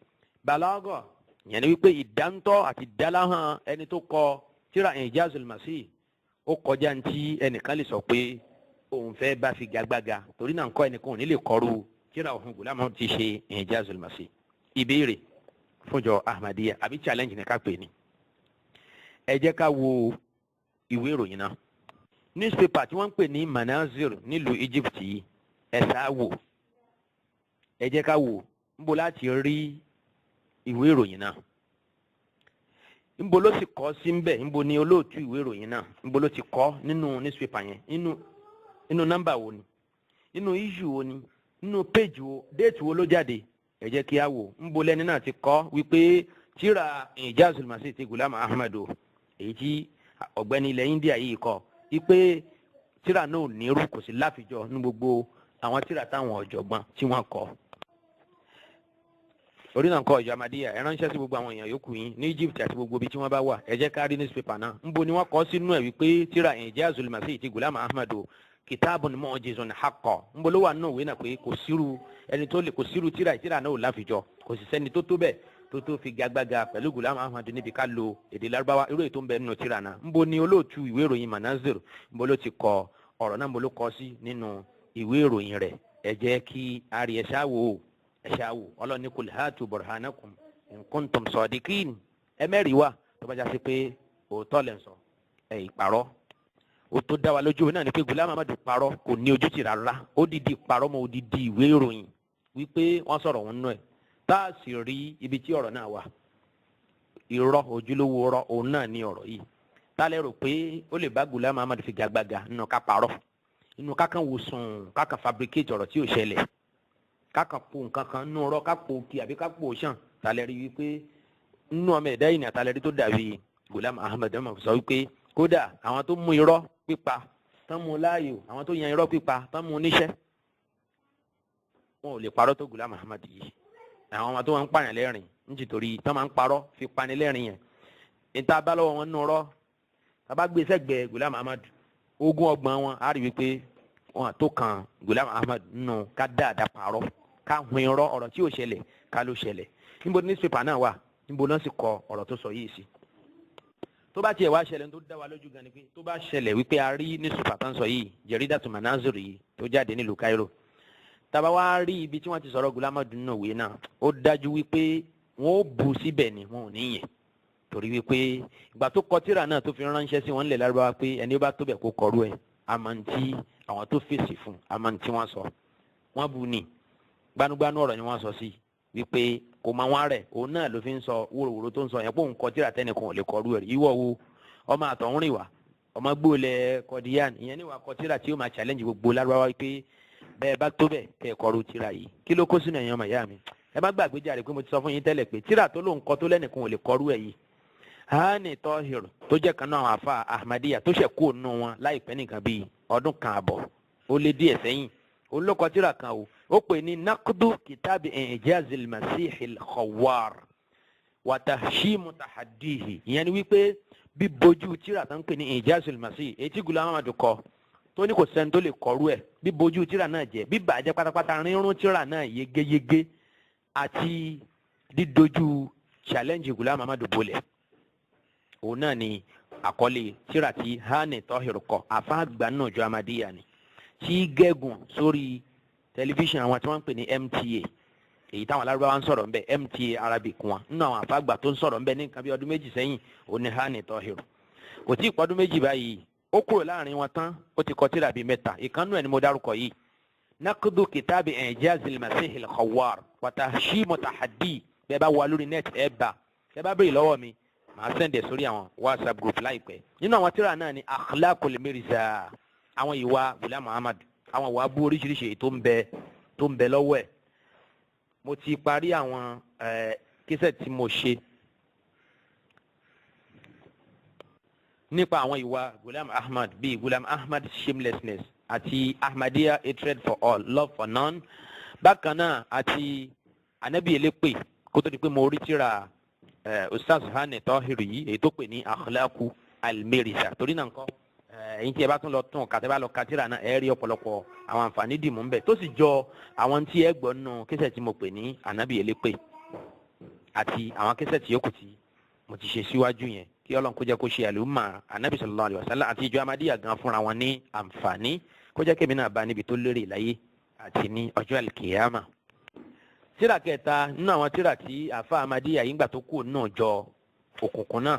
balagha, ìyẹn ni wípé ìdáńtọ́ àti ìdáláhàn ẹni tó kọ tíra Ijazul Masih, ó kọjá ntí ẹnìkan lè sọ pé òun fẹ́ bá fi gagbága. Torí náà ńkọ́, ẹnìkan ò ní lè kọrú tíra òun Ghulam Ahmad ti ṣe Ijazul Masih. Ìbéèrè fúnjọ Ahmadiyya àbí challenge ní ká pè ní. Ẹ jẹ́ ká wo ìwé ìròyìn náà, newspaper tí wọ́n ń pè ní Manazir nílùú Egypt yìí. Ẹ sáà wò, ẹ jẹ́ ká wò níbo láti rí ìwé ìròyìn náà, níbo ló sì kọ sí ńbẹ̀, níbo ni olóòtú ìwé ìròyìn náà, níbo ló ti kọ nínú newspaper yẹn, nínú nọ́mbà wo ni, nínú issue wo ni, nínú page wo, date wo ló jáde? Ẹ jẹ́ kí á wò níbo lẹ́ni náà ti kọ wípé tíra Ijazul Masih ti Ghulam Ahmad o, èyí tí ọ̀gbẹ́ni ilẹ̀ India yìí kọ, wípé tíra náà ò nírú, kò sí láfijọ́ ní gbogbo àwọn tíra táwọn ọ̀jọ̀gbọ́n tí wọ́n kọ. Orí náà kọ, ìjọ Ahmadiyya, ẹ ránṣẹ́ sí gbogbo àwọn èèyàn yòókù yín ní Egypt àti gbogbo ibi tí wọ́n bá wà. Ẹ jẹ́ ká rí newspaper náà. Ńbo ni wọ́n kọ sínú ẹ̀ wípé tíra Ijazul Masih ti Ghulam Ahmad o, kitabun mu'jizun haqqan? Ńbo ló wà nínú ìwé náà pé kò sírú ẹni tó lè, kò sírú tíra náà ò láfijọ́, kò sì sẹ́ni tó tó bẹ́ẹ̀ tó tó fi gagbága pẹ̀lú Ghulam Ahmad níbi ká lo èdè Lárúbáwá irú èyí tó ń bẹ nínú tíra náà? Ńbo ni olóòtú ìwé ìròyìn Manazir, ńbo ló ti kọ ọ̀rọ̀ náà? Ńbo ló kọ sí nínú ìwé ìròyìn rẹ̀? Ẹ jẹ́ kí a rí. Ẹ ṣáà wò ó, ẹ ṣáà wò. Ọlọ́ni kul hatu burhanakum in kuntum sadiqin. Ẹ mẹ́rìí wá tó bá já sí pé òótọ́ lẹ̀ ń sọ, ẹ ìparọ́. Ó tó dá wa lójú náà ni pé Ghulam Ahmad parọ́, kò ní ojútì rárá. Ó dìdí parọ́ mọ́ odidi ìwé ìròyìn wípé wọ́n sọ̀rọ̀ òun nù ẹ̀, tá a sì rí ibi tí ọ̀rọ̀ náà wà. Irọ́, ojúlówó irọ́, òun náà ní ọ̀rọ̀ yìí. Tá a lè rò pé ó lè bá Ghulam Ahmad fi gagbága nínú ká parọ́, nínú kákan wò sùn, kákan fabricate ọ̀rọ̀ tí ò ṣẹlẹ̀, kákan po nǹkan kan nínú ọ̀rọ̀, ká po kí àbí ká po sàn? Tá a lè rí wípé nínú ọmọ ẹ̀dá yìí ní àtàlẹ́rí tó dàbí Ghulam Ahmad ọmọ sọ wípé kódà àwọn tó mú irọ́ pípa tán mú láàyò, àwọn tó yan irọ́ pípa tán mú níṣẹ́, wọn ò lè parọ́ tó Ghulam Ahmad yìí. Àwọn ọmọ tó wọn ń pààyàn lẹ́rìn nítorí tán máa ń parọ́ fi pani lẹ́rìn yẹn, níta bá lọ́wọ́ wọn nínú ọ̀rọ̀, tá bá gbé sẹ́gbẹ̀ẹ́ Ghulam Ahmad, ogún ọgbọ̀n wọn, á rí wípé wọn tó kan Ghulam Ahmad nínú ká dáadáa parọ́, ká hun irọ́, ọ̀rọ̀ tí ò ṣẹlẹ̀ ká ló ṣẹlẹ̀. Níbo ní newspaper náà wà? Níbo náà sì kọ ọ̀rọ̀ tó sọ yìí sí? Tó bá tiẹ̀ wá ṣẹlẹ̀, tó dá wa lójú gan ni pé tó bá ṣẹlẹ̀ wípé a rí newspaper tó ń sọ yìí, Jaridatu Manazir yìí tó jáde nílùú Cairo, tá bá wá rí ibi tí wọ́n ti sọ̀rọ̀ Ghulam Ahmad nínú ìwé náà, ó dájú wípé wọ́n ó bu síbẹ̀ ni, wọn ò ní yẹn, torí wípé ìgbà tó kọ tírà náà tó fi ránṣẹ́ sí wọn nílẹ̀ Lárúbáwá pé ẹni ó bá tó bẹ̀ kó kọrú ẹ̀, àmọ́ àwọn tó fèsì fún, àmọ́ tí wọ́n sọ, wọ́n bu ni. Gbanugbanu ọ̀rọ̀ ni wọ́n sọ sí wípé kò máa wọ́n rẹ̀, òun náà ló fi ń sọ wóróworó tó ń sọ yẹn pé òun kọ tírà tẹ́nìkan ò lè kọrú ẹ̀. Ìwọ wo, ọmọ àtọ̀húnrìn wá, ọmọ gbóòlẹ̀ kọdíyàn, ìyẹn ní wàá kọ tírà tí ó máa challenge gbogbo Lárúbáwá wípé bẹ́ẹ̀ bá tó bẹ́ẹ̀ kẹ́ ẹ̀ kọrú tírà yìí? Kí ló kó sínú ẹ̀yàn ọmọ ìyá mi? Ẹ má gbàgbé jàre pé mo ti sọ fún yín tẹ́lẹ̀ pé tírà tó lóun kọ tó lẹ́nìkan ò lè kọrú ẹ̀ yìí, Hani Tahir tó jẹ́ kan náà àwọn àfa Ahmadiyya tó ṣẹ̀ kú ònú wọn láìpẹ́ nìkan bíi ọdún kan àbọ̀ ó lé díẹ̀ sẹ́yìn, olókọ tírà kan o, ó pè ní Naqdu Kitabi Ijazil Masihil Khawar Watahshimu Tahaddihi. Ìyẹn ni wípé bíbojú tírà tó ń pè ní Ijazil Masih, èyí tí Ghulam Ahmad kọ tó ní kò sẹ́ni tó lè kọrú ẹ̀, bíbojú tírà náà jẹ́, bíbàjẹ́ pátápátá, rírún tírà náà yégéyégé àti dídojú challenge Ghulam Ahmad bolẹ̀, òun náà ni àkọlé tírà tí Hani Tahir kọ. Àfáàgbà náà jọ Ahmadiyya ni tí gẹ́gùn sórí tẹlifíṣàn àwọn tí wọ́n ń pè ní MTA, èyí táwọn alárúbáwá ń sọ̀rọ̀ ńbẹ, MTA Arabic wọn. Nínú àwọn àfáàgbà tó ń sọ̀rọ̀ ńbẹ ní nǹkan bí ọdún 2 sẹ́yìn, òun ni Hani Tahir. Kò tí ì pọ́dún 2 báyìí ó kúrò láàrin wọn tán, ó ti kọ tírà bíi mẹ́ta. Ìkànnú ẹ̀ ni mo dárúkọ yìí, Naqdu Kitabi Ijazil Masihil Khawar Watahshimu Tahaddi. Bẹ́ẹ̀ bá wà lórí net, ẹ̀ bá ẹ bá béèrè lọ́wọ́ mi, màá send ẹ̀ sórí àwọn WhatsApp group láìpẹ́. Nínú àwọn tírà náà ni Akhlaqul Mirza, àwọn ìwà Ghulam Ahmad, àwọn ìwà bú oríṣiríṣi èyí tó ń bẹ lọ́wọ́ ẹ̀. Mo ti parí àwọn kíṣẹ̀ tí mo ṣe nípa àwọn ìwà Ghulam Ahmad bíi Ghulam Ahmad shamelessness àti Ahmadiyya hatred for all, love for none, bákan náà àti Anabi elépè, kó tó di pé mo rí tírà Ustaz Hani Tahir yìí, èyí tó pè ní Akhlaqu Al-Mirza. Torí náà nǹkan Ẹ̀yin tí ẹ bá tún lọ tún kàtẹ́ bá lọ ka tírà náà, ẹ rí ọ̀pọ̀lọpọ̀ àwọn àǹfààní dìmú ńbẹ tó sì jọ àwọn tí ẹ gbọ́ nù késẹ̀ tí mo pè ní Ànábì Elépè àti àwọn késẹ̀ tí yòókù tí mo ti ṣe síwájú yẹn. Kí Ọlọ́run kó jẹ́ kó ṣe àlùmọ́ Ànábì sallallahu alaihi wasallam àti ìjọ Amadíyà gan fúnra wọn ní àǹfààní, kó jẹ́ kémi náà bá níbi tó lérè láyé àti ní ọjọ́ àlùkìyàmà. Tírà kẹta nínú àwọn tírà tí àfa Amadíyà yìí gbà tó kù náà jọ òkùnkùn náà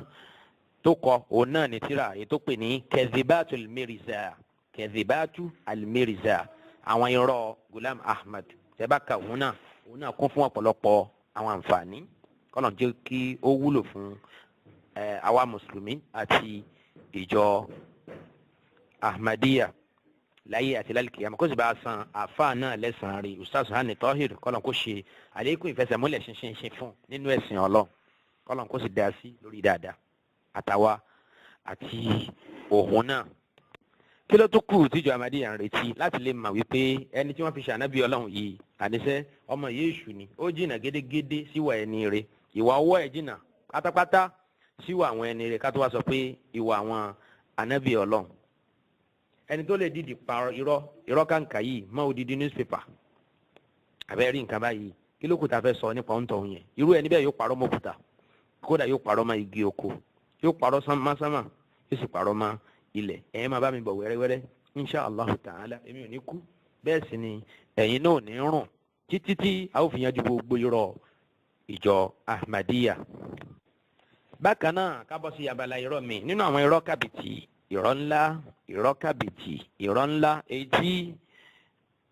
tó kọ, òun náà ní tírà èyí tó pè ní Kẹzibatu Almiriza, Kẹzibatu Almiriza, àwọn irọ́ Gulam Ahmad. Tẹ́bá ka òun náà, òun náà kún fún ọ̀pọ̀lọpọ̀ àwọn àǹfààní. Kọ́nà jẹ́ kí ó wúlò fún àwa mùsùlùmí àti ìjọ Ahmadiyya láyé àti lálùkìyàmá, kó sì bá a san àáfàá náà lẹ́sàn-án rí, Ustaz Hani Tahir. Kọ́nà kó ṣe àlékún ìfẹsẹ̀múlẹ̀ ṣinṣinṣin fún nínú ẹ̀sìn Ọlọ́run, kọ́nà kó sì dá sí lórí dáadáa àtàwa àti òun náà. Kí ló tó kù tíjọ Ahmadiyya ń retí láti lè mọ̀ wípé ẹni tí wọ́n fi ṣànábì Ọlọ́run yìí, àníṣe ọmọ Yéṣù ni, ó jìnnà gédégédé síwà ẹni rẹ̀? Ìwà ọwọ́ ẹ̀ jìnnà pátápátá síwà àwọn ẹni rẹ̀, ká tó wá sọ pé ìwà àwọn ànábì Ọlọ́run. Ẹni tó lè dìdì pa irọ́, irọ́ kàǹkà yìí mọ́ odidi newspaper, àbẹ́ rí nǹkan báyìí, kí ló kù tá a fẹ́ sọ nípa òǹtọ̀ yẹn? Irú ẹni bẹ́ẹ̀ yóò parọ́ mọ́ òkúta, kódà yóò parọ́ mọ́ igi oko, yóò parọ́ mọ́ sánmà, yóò sì parọ́ mọ́ ilẹ̀. Ẹ̀yin máa bá mi bọ̀ wẹ́rẹ́wẹ́rẹ́, insha allah ta'ala. Èmi ò ní kú, bẹ́ẹ̀ sì ni ẹ̀yin náà ò ní rùn títí tí a ó fi yanjú gbogbo irọ́ ìjọ Ahmadiyya. Bákan náà, ká bọ́ sí abala irọ́ mi nínú àwọn irọ́ kàbìtì, irọ́ ńlá, irọ́ kàbìtì, irọ́ ńlá èyí tí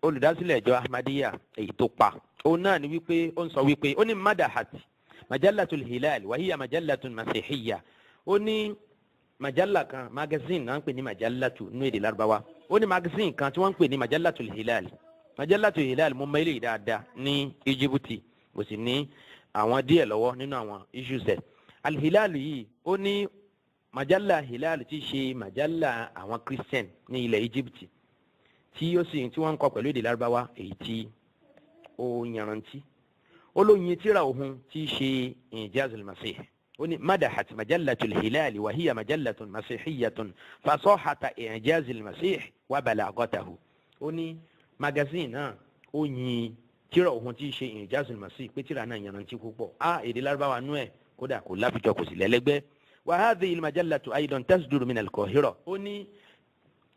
olùdásílẹ̀ ìjọ Ahmadiyya èyí tó pa, òun náà ni wípé ó ń sọ wípé ó ní madahat Majallatul Hilal wàhíyà majallatun masihiyya. Ó ní majalla kan, magazine náà ń pè ní majallatu nínú èdè Lárúbáwá. Ó ní magazine kan tí wọ́n ń pè ní Majallatul Hilal. Majallatul Hilal, mo mọ eléyìí dáadáa ní Íjíbítì, mo sì ní àwọn díẹ̀ lọ́wọ́ nínú àwọn issues ẹ̀. Alhilal yìí, ó ní majalla Hilal tí í ṣe majalla àwọn Christian ní ilẹ̀ Íjíbítì, tí ó sì tí wọ́n ń kọ pẹ̀lú èdè Lárúbáwá èyí tí ó yanrantí, ó lóyin tíra òun tí í ṣe Ijazul Masih. Ó ní madahat Majallatul Hilal wa hiya majallatun masihiyatun fasahata Ijazul Masih wa balagatahu. Ó ní magazine náà, ó yin tíra òun tí í ṣe Ijazul Masih, pé tíra náà yanrantí púpọ̀, á èdè Lárúbáwá nú ẹ̀, kódà kò láfijọ́, kò sì lẹ́lẹ́gbẹ́. Wa hadhihi al-majallatu aidan tasduru min al-Qahira. Ó ní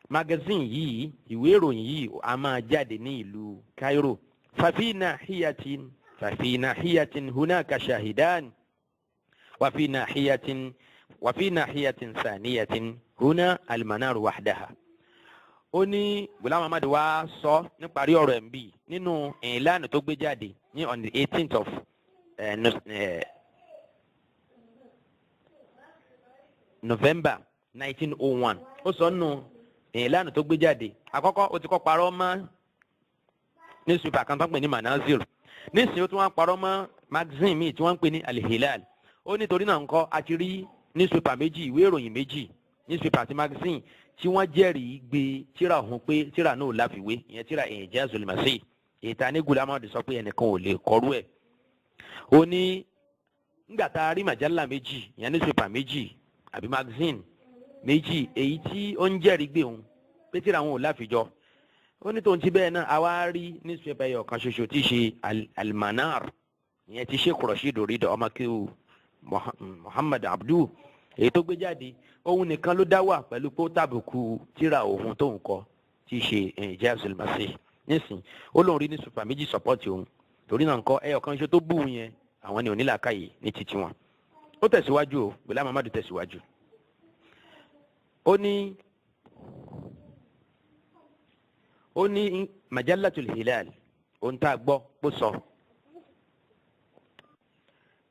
magazine yìí, ìwé ìròyìn yìí, a máa jáde ní ìlú Cairo. Fafi nahiyatin hunaka shahidan wafi nahiyatin thaniyatin huna almanaru wahdaha. Ó ní Ghulam Ahmad wá sọ níparí ọ̀rọ̀ ẹ̀ ń bì nínú ìlànà tó gbé jáde ní on the 18th of no, November 1901. Ó sọ nínú ìlànà tó gbé jáde, àkọ́kọ́ ó ti kọ́ parọ́ mọ́ newspaper kan tó ń pè ní Manazir, nísìnyí ó tún wá parọ́ mọ́ magazine míì tí wọ́n ń pè ní Al-Hilal. Ó nítorí náà ńkọ́, a ti rí newspaper méjì, ìwé ìròyìn méjì, newspaper àti magazine, tí wọ́n jẹ́rìí gbé tíra ọ̀hún pé tíra náà láfiwé, ìyẹn tíra Ijazul Masih ìta ní Ghulam Ahmad sọ pé ẹnìkan ò lè kọrú ẹ̀. Ó ní nígbà tá a rí majalla méjì, ìyẹn newspaper méjì àbí magazine méjì, èyí tí ó ń jẹ́rìí gbé òun pé tíra òun ò láfijọ́, ó ní tóun ti bẹ́ẹ̀ náà, àwa rí newspaper ẹyọ kan ṣoṣo tí í ṣe Almanar, ìyẹn ti Sheikh Rasheed Rida, ọmọ kéwù Muhammad Abdu, èyí tó gbé jáde, òun nìkan ló dá wà pẹ̀lú pé ó tàbùkù tíra òun tóun kọ tí í ṣe Ijazul Masih. Nísìn ó lóun rí newspaper méjì support òun, torí náà ńkọ́, ẹyọ kan ṣo tó bù yẹn, àwọn ni onílàákàyè ní títí wọn. Ó tẹ̀síwájú o, Ghulam Ahmad tẹ̀síwájú. Ó ní Majallatul Hilal, ohun tá a gbọ́ kó sọ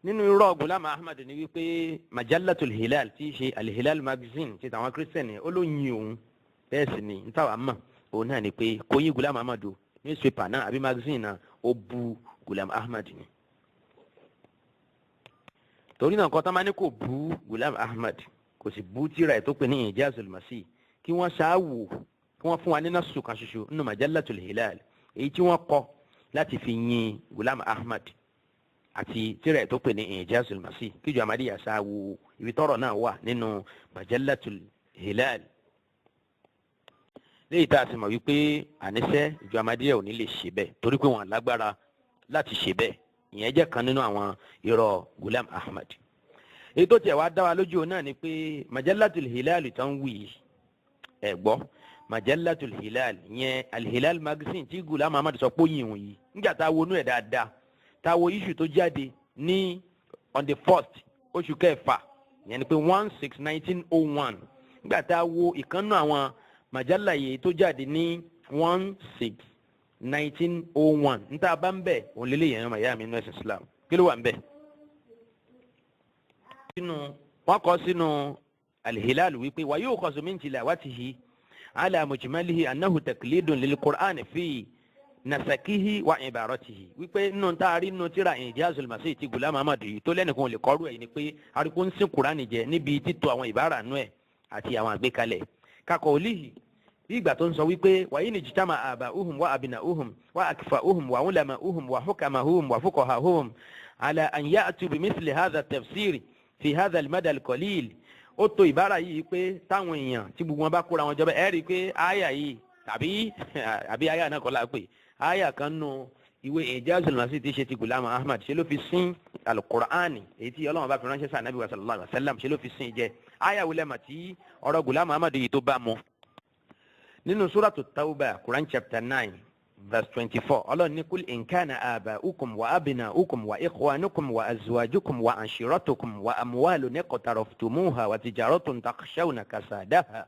nínú irọ́ Ghulam Ahmad ní wípé Majallatul Hilal tí í ṣe Al-Hilal magazine ti tàwọn Christian, ó ló yin òun. Bẹ́ẹ̀ sì ni ntàwa mọ̀, òun náà ni pé kò yín Ghulam Ahmad o. Newspaper náà àbí magazine náà, ó bu Ghulam Ahmad ni. Torí náà, nǹkan tó máa ní kò bú Ghulam Ahmad, kò sì bú tírà ẹ̀ tó pè ní Ijazul Masih, kí wọ́n ṣáà wò, kí wọ́n fún wa ní nasu kan ṣoṣo nínú Majallatul Hilal èyí tí wọ́n kọ láti fi yin Ghulam Ahmad àti tírà ẹ̀ tó pè ní Ijazul Masih. Kíjọ Ahmadiyya ṣáà wo ibi tọ́rọ̀ náà wà nínú Majallatul Hilal. Léyìí tá a sì mọ̀ wípé àníṣe ìjọ Ahmadiyya ò ní lè ṣe bẹ́ẹ̀, torí pé wọ́n lágbára láti ṣe bẹ́ẹ̀. Ìyẹn jẹ́ kan nínú àwọn irọ́ Gulam Ahmad. Èyí tó tiẹ̀ wá dá wa lójú náà ni pé Majallatul Hilal tó ń wí yìí, ẹ̀ gbọ́, Majallatul Hilal yẹn, Al-Hilal magazine tí Gulam Ahmad sọ pé ó yìn wọ̀nyí, nígbà tá a wọnú ẹ̀ dáadáa, tá a wo issue tó jáde ní on the 1st oṣù kẹfà, ìyẹn ni pé 1/6/1901, nígbà tá a wo ìkànnù àwọn majalla yìí tó jáde ní 1/6/1901, níta bá ń bẹ̀ òun lélẹ̀ yẹn, ọmọ ìyá mi nínú ẹ̀sìn Islam, kí ló wà ń bẹ̀? Sínú wọn kọ sínú Al-Hilal wípé wa yu'khazu min tilawatihi ala mujmalihi annahu taqlidun lil Qur'an fi nasakihi wa ibaratihi, wípé nínú tá a rí nínú tíra Ijazul Masih ti Gulam Ahmad yìí tó lẹ́nìkan ò lè kọ́rú ẹ̀ ni pé arúgbó ń sìn Kùránì jẹ níbi títò àwọn ìbára nú ẹ̀ àti àwọn àgbékalẹ̀ kakọ̀ òlìhì, bí ìgbà tó ń sọ wípé wa in ijtama aba'uhum wa abna'uhum wa akfa'uhum wa ulama'uhum wa hukama'uhum wa fuqaha'uhum ala an ya'tu bimithli hadha tafsiri fi hadha al-mada al-qalil. Ó tó ìbára yìí pé táwọn èèyàn tí gbogbo wọn bá kóra wọn jọ bẹ́ẹ̀, ẹ rí i pé àyà yìí tàbí àbí àyà náà kọ́ la pè àyà kan nù ìwé Ijazul Masih tí ṣe ti Gulam Ahmad, ṣe ló fi sín alukur'ani èyí tí Ọlọ́run bá fi ránṣẹ́ sí anabi wa sallallahu alayhi wa sallam, ṣe ló fi sín jẹ. Àyà wulẹ̀ mà tí ọ̀rọ̀ Gulam Ahmad yìí tó bá mu nínú Suratu Tawba, Quran chapter 9 verse 24, Ọlọ́run ní kul in kana aba'ukum wa abna'ukum wa ikhwanukum wa azwajukum wa ashiratukum wa amwalun iqtaraftumuha wa tijaratun takhshawna kasadaha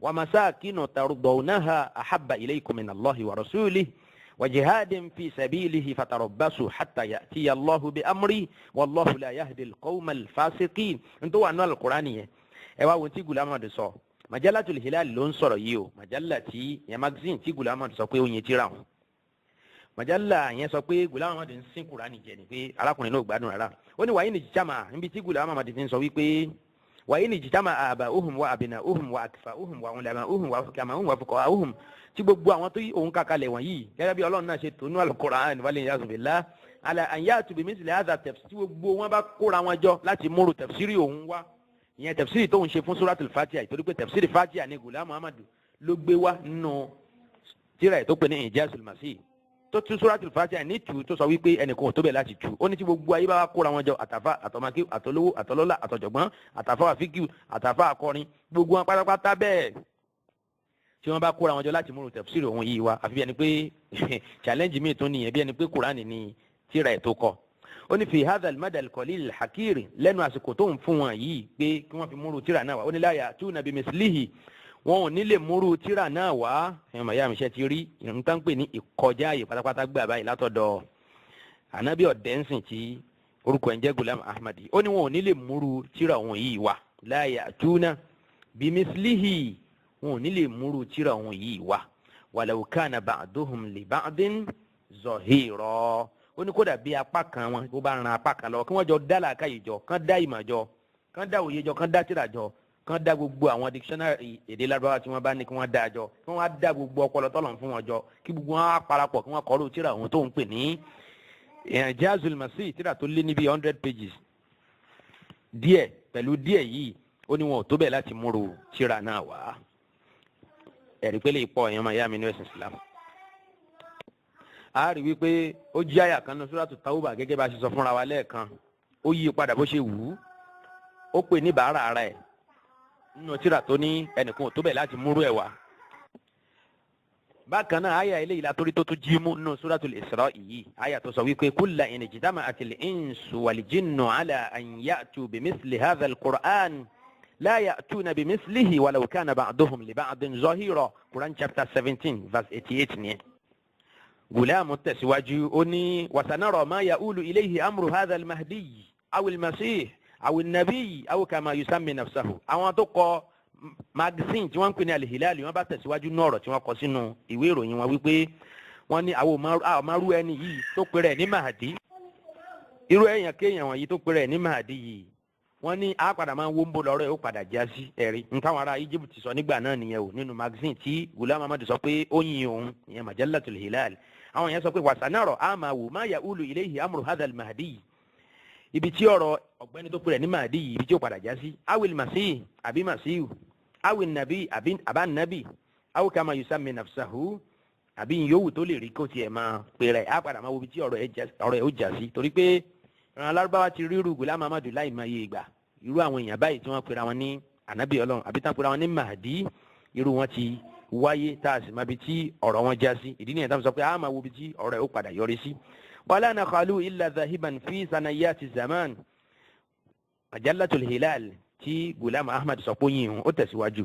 wa masakinu tardawnaha ahabba ilaykum min Allahi wa rasulihi wa jihadin fi sabilihi fatarabbasu hatta ya'tiya Allahu bi amri wallahu la yahdi al-qawma al-fasiqin. Ntọ́ wà nù al-Qur'an yẹn, ẹ wá wo tí Gulam Ahmad sọ. Majalatul Hilal ló ń sọ̀rọ̀ yìí o. Majala tí yẹn, magazine tí Gulam Ahmad sọ pé ó yin tíra wọn, majala yẹn sọ pé Gulam Ahmad ń sín Kùránì jẹ ni, pé arákùnrin náà gbádùn rárá. Ó ní wàyí ní jìjàmà níbi tí Gulam Ahmad ti ń sọ wípé wàyí ní jìjàmà aba'uhum wa abna'uhum wa akfa'uhum wa ulama'uhum wa hukama'uhum wa fuqaha'uhum, tí gbogbo àwọn tó òun kàkalẹ̀ wọ̀nyí, gẹ́gẹ́ bí Ọlọ́run náà ṣe tó nú al-Qur'an wal iyazu billah, ala an ya'tu bimithli hadha tafsir, tí gbogbo wọn bá kóra wọn jọ láti múru tafsiri òun wá, ìyẹn tafsiri tóun ṣe fún Suratul Fatiha, ìtorí pé tafsiri Fatiha ní Gulam Ahmad ló gbé wá nínú tírà ẹ̀ tó pè ní Ijazul Masih, tó tú Suratul Fatiha ní tù, tó sọ wípé ẹnìkan ò tó bẹ̀ láti tù. Ó ní tí gbogbo ayé bá wá kóra wọn jọ, àtàfà, àtọmọkí, àtọlówó, àtọlọ́lá, àtọ̀jọ̀gbọ́n, àtàfà àfíkì, àtàfà akọrin, gbogbo wọn pátápátá bẹ́ẹ̀, tí wọ́n bá kóra wọn jọ láti múru tafsiri òun yìí wá, àfi bí ẹni pé challenge míì tún nìyẹn, bí ẹni pé Kùránì ni tírà ẹ̀ tó kọ. Ó ní fi hadha al-mada al-qalil al-hakiri, lẹ́nu àsìkò tó ń fún wọn yìí pé kí wọ́n fi múru tírà náà wá, ó ní la ya'tuna bimislihi, wọn ò ní lè múru tírà náà wá. Ẹ̀yàn màyà mi, ṣe ti rí ìrìn tán pè ní ìkọjá àyè pátápátá gbà báyìí látọ̀dọ̀ ànábì ọ̀dẹ́nsìn tí orúkọ ẹ̀ ń jẹ́ Gulam Ahmadi? Ó ní wọn ò ní lè múru tírà òun yìí wá. La ya'tuna bimislihi, wọn ò ní lè múru tírà òun yìí wá, walau kana ba'duhum li ba'din zahira. Ó ní kódà bí apá kan wọn bó bá ran apá kan lọ, kí wọ́n jọ dá làákàyè jọ, kán dá ìmọ̀ jọ, kán dá òye jọ, kán dá tírà jọ, kán dá gbogbo àwọn dictionary èdè Lárúbáwá tí wọ́n bá ní kí wọ́n dá jọ, kí wọ́n á dá gbogbo ọpọlọ tọ́lọ̀ fún wọn jọ, kí gbogbo wọn á parapọ̀ kí wọ́n kọ́rọ̀ tírà òun tó ń pè ní Ijazul Masih, tírà tó lé níbi 100 pages díẹ̀ pẹ̀lú díẹ̀ yìí. Ó ní wọn ò tó bẹ́ẹ̀ láti múru tírà náà wá. Ẹ̀rí pélé ìpọ̀ ẹ̀yàn máa yá mi ní ẹ̀sìn Islam, a rí wípé ó jí àyà kan ní Suratu Tawba, gẹ́gẹ́ bá a ṣe sọ fúnra wa lẹ́ẹ̀kan, ó yí padà bó ṣe wù ú, ó pè ní bàárà ara ẹ̀ nínú tírà tó ní ẹnìkan ò tó bẹ̀ láti múrú ẹ̀ wá. Bákan náà, àyà eléyìí látorí tó tún jí mú nínú Suratul Isra yìí, àyà tó sọ wípé kulla in ijtama'atil insu wal jinnu ala an ya'tu bimithli hadha al-Qur'an la ya'tuna bimithlihi walau kana ba'duhum li ba'din zahira, Quran chapter 17 verse 88 ni. Gùlámù tẹ̀síwájú, ó ní wasanara ma ya'ulu ilayhi amru hadha al-mahdi aw al-masih aw an-nabi aw kama yusammi nafsahu. Àwọn tó kọ magazine tí wọ́n ń pè ní Al-Hilal, wọ́n bá tẹ̀síwájú ní ọ̀rọ̀ tí wọ́n kọ sínú ìwé ìròyìn wọn wípé wọ́n ní àwọn ọmọrú ẹni yìí tó pe rẹ̀ ní Mahdi, irú èèyàn kéèyàn wọ̀nyí tó pe rẹ̀ ní Mahdi yìí, wọ́n ní a padà máa ń wó ń bó lọ́rọ̀ ẹ̀ ó padà já sí. Ẹ̀rí ntáwọn ará Egypt sọ nígbà náà nìyẹn o. Nínú magazine tí Ghulam Ahmad sọ pé ó yin òun, ìyẹn Majallatul Hilal, àwọn yẹn sọ pé wasanarọ a máa wò má ya'ulu ilayhi amru hadha al-Mahdi, ibi tí ọ̀rọ̀ ọ̀gbẹ́ni tó pe rẹ̀ ní Mahdi yìí, ibi tí ó padà já sí, awil Masih àbí Masihu, awil Nabi àbí àbá Nabi, Aw kama yusammi nafsahu, àbí yòówù tó lè rí kó tiẹ̀ máa pè rẹ̀, á padà máa wo ibi tí ọ̀rọ̀ ẹ̀ ó jà sí, torí pé ìran alárúbáwá ti ríru Gulam Ahmadu láì máa yé ìgbà. Irú àwọn èèyàn báyìí tí wọ́n pera wọn ní ànábì Ọlọ́run àbí tí wọ́n pera wọn ní Mahdi, irú wọn ti wáyé, tá a sì máa bi tí ọ̀rọ̀ wọn já sí. Ìdí nìyẹn tá a sọ pé a máa wo ibi tí ọ̀rọ̀ ẹ̀ ó padà yọrí sí. Wala nakhalu illa zahiban fi sanayati zaman. Majalatul Hilal tí Gulam Ahmad sọ pé yìí ó tẹ̀síwájú,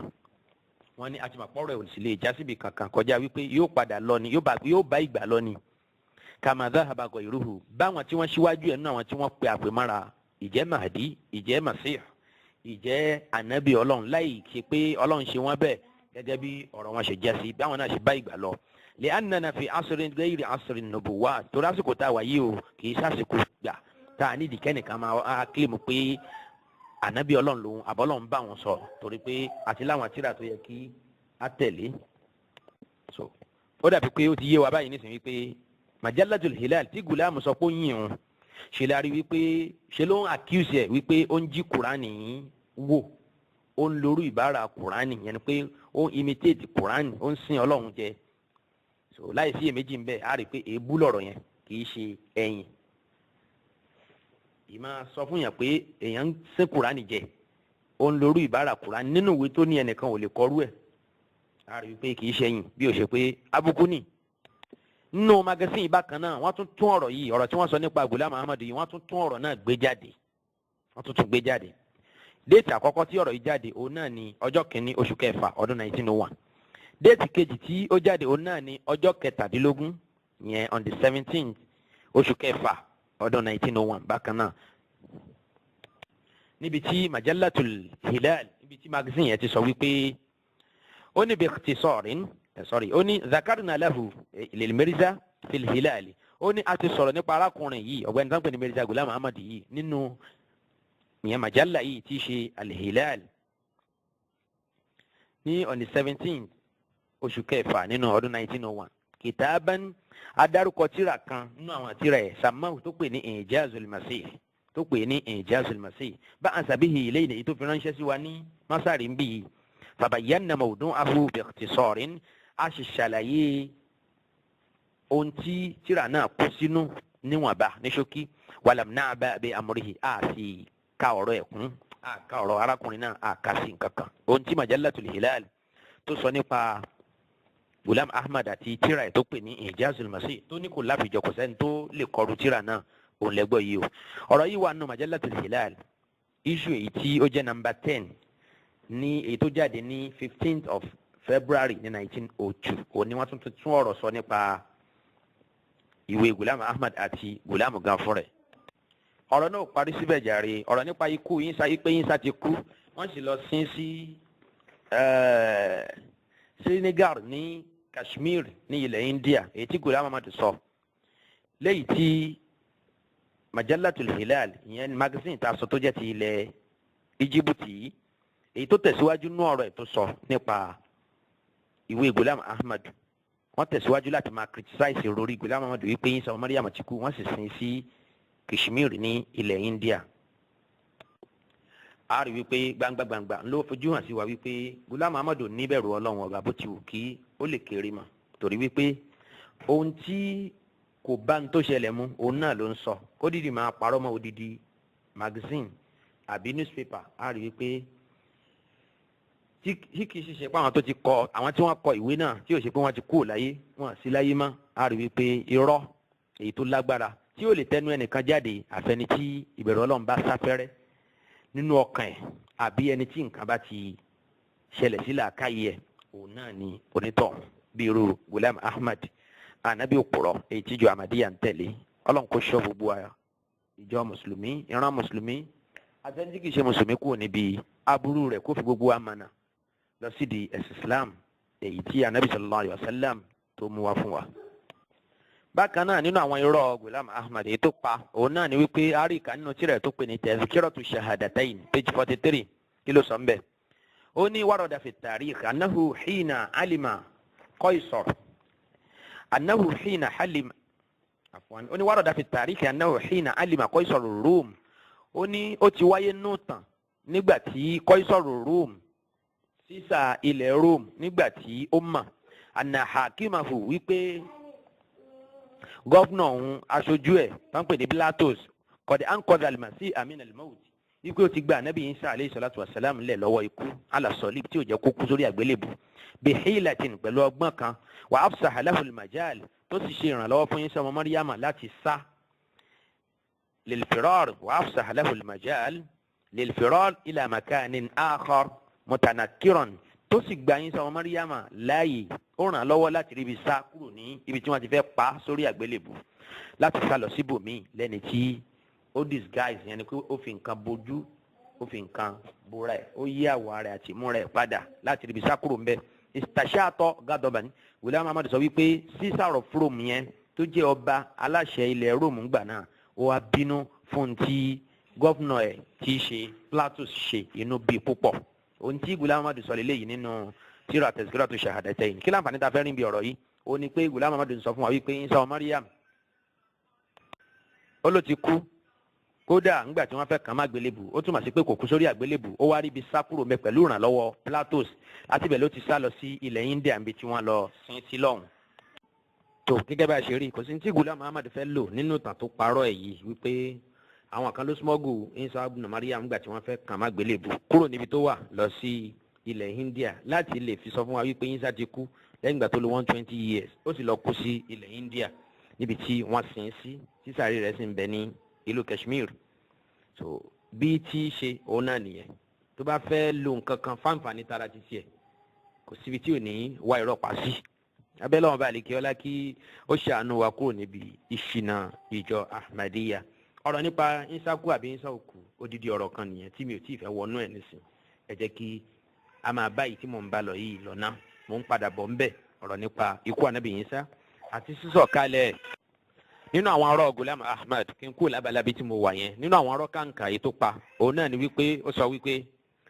wọ́n ní àti màpọ̀rọ̀ ẹ̀ ò sì lè já síbi kankan kọjá wípé yóò padà lọ ni, yóò bá ìgbà lọ ni. Kama dhahaba ghayruhu, báwọn tí wọ́n síwájú ẹ̀ nínú àwọn tí wọ́n pe àpèmára ìjẹ́ Mahdi, ìjẹ́ Masih, ìjẹ́ anabi Ọlọ́run, láì ṣe pé Ọlọ́run ṣe wọ́n bẹ́ẹ̀, gẹ́gẹ́ bí ọ̀rọ̀ wọn ṣe jẹ́ sí, báwọn náà ṣe bá ìgbà lọ. Li'annana fi asrin ghayri asrin nubuwat, torí àsìkò tá a wà yìí o, kì í sàsìkò gbà tá a nídìí kẹ́nìkan máa kílèmù pé ànábì Ọlọ́run lòun àbọ́lọ́run bá wọn sọ, torí pé àti láwọn tírà tó yẹ kí á tẹ̀lé. So ó dàbí pé ó ti yé wa báyìí nísìnyí pé Majalatul Hilal tí Gùlámù sọ pé ó yìn òun ṣe la rí wípé ṣe ló ń accuse ẹ̀ wípé ó ń jí Kùránì wò, ó ń lorú ìbára Kùránì yẹn ni pé ó ń imitate Kùránì, ó ń sin Ọlọ́run jẹ. So láì sí èméjì ń bẹ, á rí i pé èébú lọ̀rọ̀ yẹn, kì í ṣe ẹ̀yìn. Ìmọ̀ sọ fún yàn pé èèyàn ń sin Kùránì jẹ, ó ń lorú ìbára Kùránì nínú ìwé tó ní ẹnìkan ò lè kọrú ẹ̀, á rí i pé kì í ṣe ẹ̀yìn bí ó ṣe pé abúkú nì. Nínú magazine bákan náà, wọ́n tún tún ọ̀rọ̀ yìí, ọ̀rọ̀ tí wọ́n sọ nípa Gulam Ahmad yìí, wọ́n tún tún ọ̀rọ̀ náà gbé jáde, wọ́n tún tún gbé jáde. Date àkọ́kọ́ tí ọ̀rọ̀ yìí jáde, òun náà ni ọjọ́ 1 oṣù kẹfà ọdún 1901. Date kejì tí ó jáde, òun náà ni ọjọ́ 17, yẹn on the 17th oṣù kẹfà ọdún 1901 bákan náà, níbi tí Majalatul Hilal, níbi tí magazine yẹn ti sọ wípé ó ní bi ikhtisarin, sorry, ó ní zakarna lahu lil Mirza fil Hilal. Ó ní a ti sọ̀rọ̀ nípa arákùnrin yìí, ọ̀gbẹ́ni tó ń pè ní Mirza Gulam Ahmad yìí, nínú ìyẹn majalla yìí tí í ṣe Al-Hilal ní on the 17th oṣù kẹfà nínú ọdún 1901. Kìtàbán, adarúkọ tírà kan nínú àwọn tírà ẹ̀ sàmáwù tó pè ní Ijazul Masih, tó pè ní Ijazul Masih bá àṣàbíhì ilé ìdè tó fi ránṣẹ́ sí wa ní masari ń bì yìí. Fabayyana mawdu'ahu bi ikhtisarin, a sì ṣàlàyé ohun tí tírà náà kó sínú níwọ̀nba ní ṣókí. Walam na'ba bi amrihi, a sì ka ọ̀rọ̀ ẹ̀ kún, a ka ọ̀rọ̀ arákùnrin náà, a kà sí nǹkan kan. Ohun tí Majallatul Hilal tó sọ nípa Gulam Ahmad àti tírà ẹ̀ tó pè ní Ijazul Masih, tó ní kò láfijọ́, kò sẹ́ni tó lè kọru tírà náà, òun lẹ́gbọ́ yìí o. Ọ̀rọ̀ yìí wà nínú Majallatul Hilal, issue èyí tí ó jẹ́ number 10, ní èyí tó jáde ní 15th of February ní 1902. Òun ni wọ́n tún tún ọ̀rọ̀ sọ nípa ìwé Gulam Ahmad àti Gulam gan fún rẹ̀. Ọ̀rọ̀ náà parí síbẹ̀ jàre. Ọ̀rọ̀ nípa ikú Yínsa, pé Yínsa ti kú, wọ́n sì lọ sin sí Srinagar ní Kashmir ní ilẹ̀ India, èyí tí Gulam Ahmad sọ, léyìí tí Majalatul Hilal, ìyẹn magazine tá a sọ tó jẹ́ ti ilẹ̀ Íjíbítì, èyí tó tẹ̀síwájú nú ọ̀rọ̀ ẹ̀ tó sọ nípa ìwé Gulam Ahmad, wọ́n tẹ̀síwájú láti máa criticize ìròrí Gulam Ahmad wípé Isa ọmọ Mariam ti kú, wọ́n sì sin sí Kashmir ní ilẹ̀ India. A rí wípé gbangba gbangba ló fojú hàn sí wa wípé Gulam Ahmad ò níbẹ̀rù Ọlọ́run Ọba bó ti wù kí ó lè kéré mọ́, torí wípé ohun tí kò bá ń tó ṣẹlẹ̀ mu, òun náà ló ń sọ. Kó dìdì máa parọ́ mọ́ odidi magazine àbí newspaper, a rí wípé tí kì í ṣe pé àwọn tó ti kọ, àwọn tí wọ́n kọ ìwé náà, tí ò ṣe pé wọ́n ti kú láyé, wọ́n sí láyé mọ́, a rí wípé irọ́ èyí tó lágbára tí ó lè tẹnu ẹnìkan jáde, àfẹni tí ìbẹ̀rù Ọlọ́run bá sáfẹ́rẹ́ nínú ọkàn ẹ̀, àbí ẹni tí nǹkan bá ti ṣẹlẹ̀ sí làákàyè ẹ̀, òun náà ni onítọ̀hún, bí irú Gulam Ahmad, anabi òpùrọ̀ èyí tí ìjọ Ahmadiyya ń tẹ̀lé. Ọlọ́run kò ṣọ́ gbogbo wa, ìjọ mùsùlùmí, ìran mùsùlùmí àtẹni tí kìí ṣe mùsùlùmí, kúrò níbi aburú rẹ̀, kó fi gbogbo wa mọ̀nà lọ sí di ẹ̀sìn Islam èyí tí anabi sallallahu alayhi wa sallam tó mú wá fún wa. Bákan náà, nínú àwọn irọ́ Gulam Ahmad èyí tó pa, òun náà ni wípé àríkà nínú tírà tó pè ní Tazkiratu Shahadatayn, page 43. Kí ló sọ ń bẹ̀? Ó ní warada fi tarikh annahu hina alima Qaisar, annahu hina halima, afwan, ó ní warada fi tarikh annahu hina alima Qaisar Rum. Ó ní ó ti wáyé nù tàn nígbà tí Qaisar Rum. Caesar ilẹ̀ Rome, nígbà tí ó mọ̀ anna hakimahu, wípé governor òun, aṣojú ẹ̀ tó ń pè ní Pilatus, qad anqadha al-Masiha min al-mawt, wípé ó ti gba anabi Isa aleyhi salatu wa salam lẹ̀ lọ́wọ́ ikú ala salib, tí ò jẹ́ kó kú sórí àgbélébù, bihilatin, pẹ̀lú ọgbọ́n kan, wa afsaha lahu al-majal, tó sì ṣe ìrànlọ́wọ́ fún Isa ọmọ Maryama láti sá, lilfirar, wa afsaha lahu al-majal lilfirar ila makanin akhar mutanakiran, tó sì gba Isa ọmọ Maryama láàyè, ó ràn án lọ́wọ́ láti ríbi sá kúrò ní ibi tí wọ́n ti fẹ́ pa sórí àgbélébù, láti sá lọ síbòmíì lẹ́ni tí ó disguise, yẹn ni pé ó fi nǹkan bojú, ó fi nǹkan bora ẹ̀, ó yí àwọ̀ rẹ̀ àti ìmú rẹ̀ padà láti ríbi sá kúrò ńbẹ̀. Istashata gadaban, Ghulam Ahmad sọ wípé Caesar of Rome yẹn, tó jẹ́ ọba aláṣẹ ilẹ̀ Rome ńgbà náà, ó wá bínú fún ti governor ẹ̀ tí í ṣe Pilatus ṣe, inú bí púpọ̀. Ohun tí Ghulam Ahmad sọ lélẹ́yìí nínú tírà Tazkiratu Shahadatayn. Kí láǹfààní ta fẹ́ rí bí ọ̀rọ̀ yìí? Ó ní pé Ghulam Ahmad sọ fún wa wípé Isa ọmọ Maryam ó ló ti kú, kódà ńgbà tí wọ́n fẹ́ kàn má àgbélébù. Ó túmọ̀ sí pé kò kú sórí àgbélébù, ó wá ríbi sá kúrò mẹ́ pẹ̀lú ìrànlọ́wọ́ Pilatus. Láti ibẹ̀ ló ti sá lọ sí ilẹ̀ India, níbi tí wọ́n lọ sin sí lọ́hùn. Tó gẹ́gẹ́ bá a ṣe rí, kò sí ní tí Ghulam Ahmad fẹ́ lò nínú ìtàn tó parọ́ ẹ̀ yìí, wípé àwọn kan ló smuggle Isa ibn Maryam ńgbà tí wọ́n fẹ́ kàn má àgbélébù kúrò níbi tó wà lọ sí ilẹ̀ India, láti lè fi sọ fún wa wípé Isa ti kú lẹ́yìn ìgbà tó lò 120 years, ó sì lọ kú sí ilẹ̀ India níbi tí wọ́n sin sí, tí sàárè rẹ̀ sì ń bẹ ní ìlú Kashmir. So bí tí í ṣe òun náà nìyẹn. Tó bá fẹ́ lo nǹkan kan fáǹfààní tara ti tiẹ̀, kò síbi tí ò ní wá irọ́ pa sí. Abẹ́lẹ́ wọn bá lè kí ọlá kí ó ṣàánú wa kúrò níbi ìṣìnà ìjọ Ahmadiyya. Ọ̀rọ̀ nípa Isa kú àbí Isa òkú, odidi ọ̀rọ̀ kan nìyẹn tí mi ò tí ì fẹ́ wọnú ẹ̀ nísìn. Ẹ jẹ́ kí a máa báyìí tí mò ń bá lọ yìí lọ́nà, mò ń padà bọ̀ ńbẹ̀, ọ̀rọ̀ nípa ikú ànábì Isa àti sísọ̀kalẹ̀. Nínú àwọn ọ̀rọ̀ Ghulam Ahmad, kí n kú lábalábí tí mo wà yẹn, nínú àwọn ọ̀rọ̀ kàǹkà yìí tó pa, òun náà ni wípé ó sọ wípé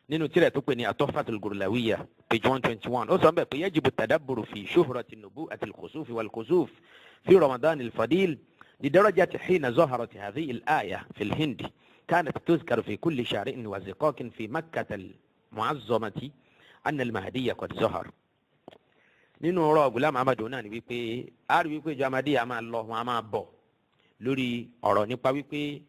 nínú tírà tó pè ní At-Tuhfatul Gurlawiyya, page 121, ó sọ ń bẹ̀ pé yajibu tadabburu fi shuhrati nubu'ati al-khusuf wal-kusuf fi Ramadan al-fadil لدرجة حين ظهرت هذه الآية في الهند كانت تذكر في كل شارع وزقاق في مكة المعظمة أن المهدي قد ظهر. Nínú ọ̀rọ̀ Ghulam Ahmad náà ni wípé a rí wípé ìjọ Ahmadiyya máa lọ, wọn a máa bọ̀ lórí ọ̀rọ̀ nípa wípé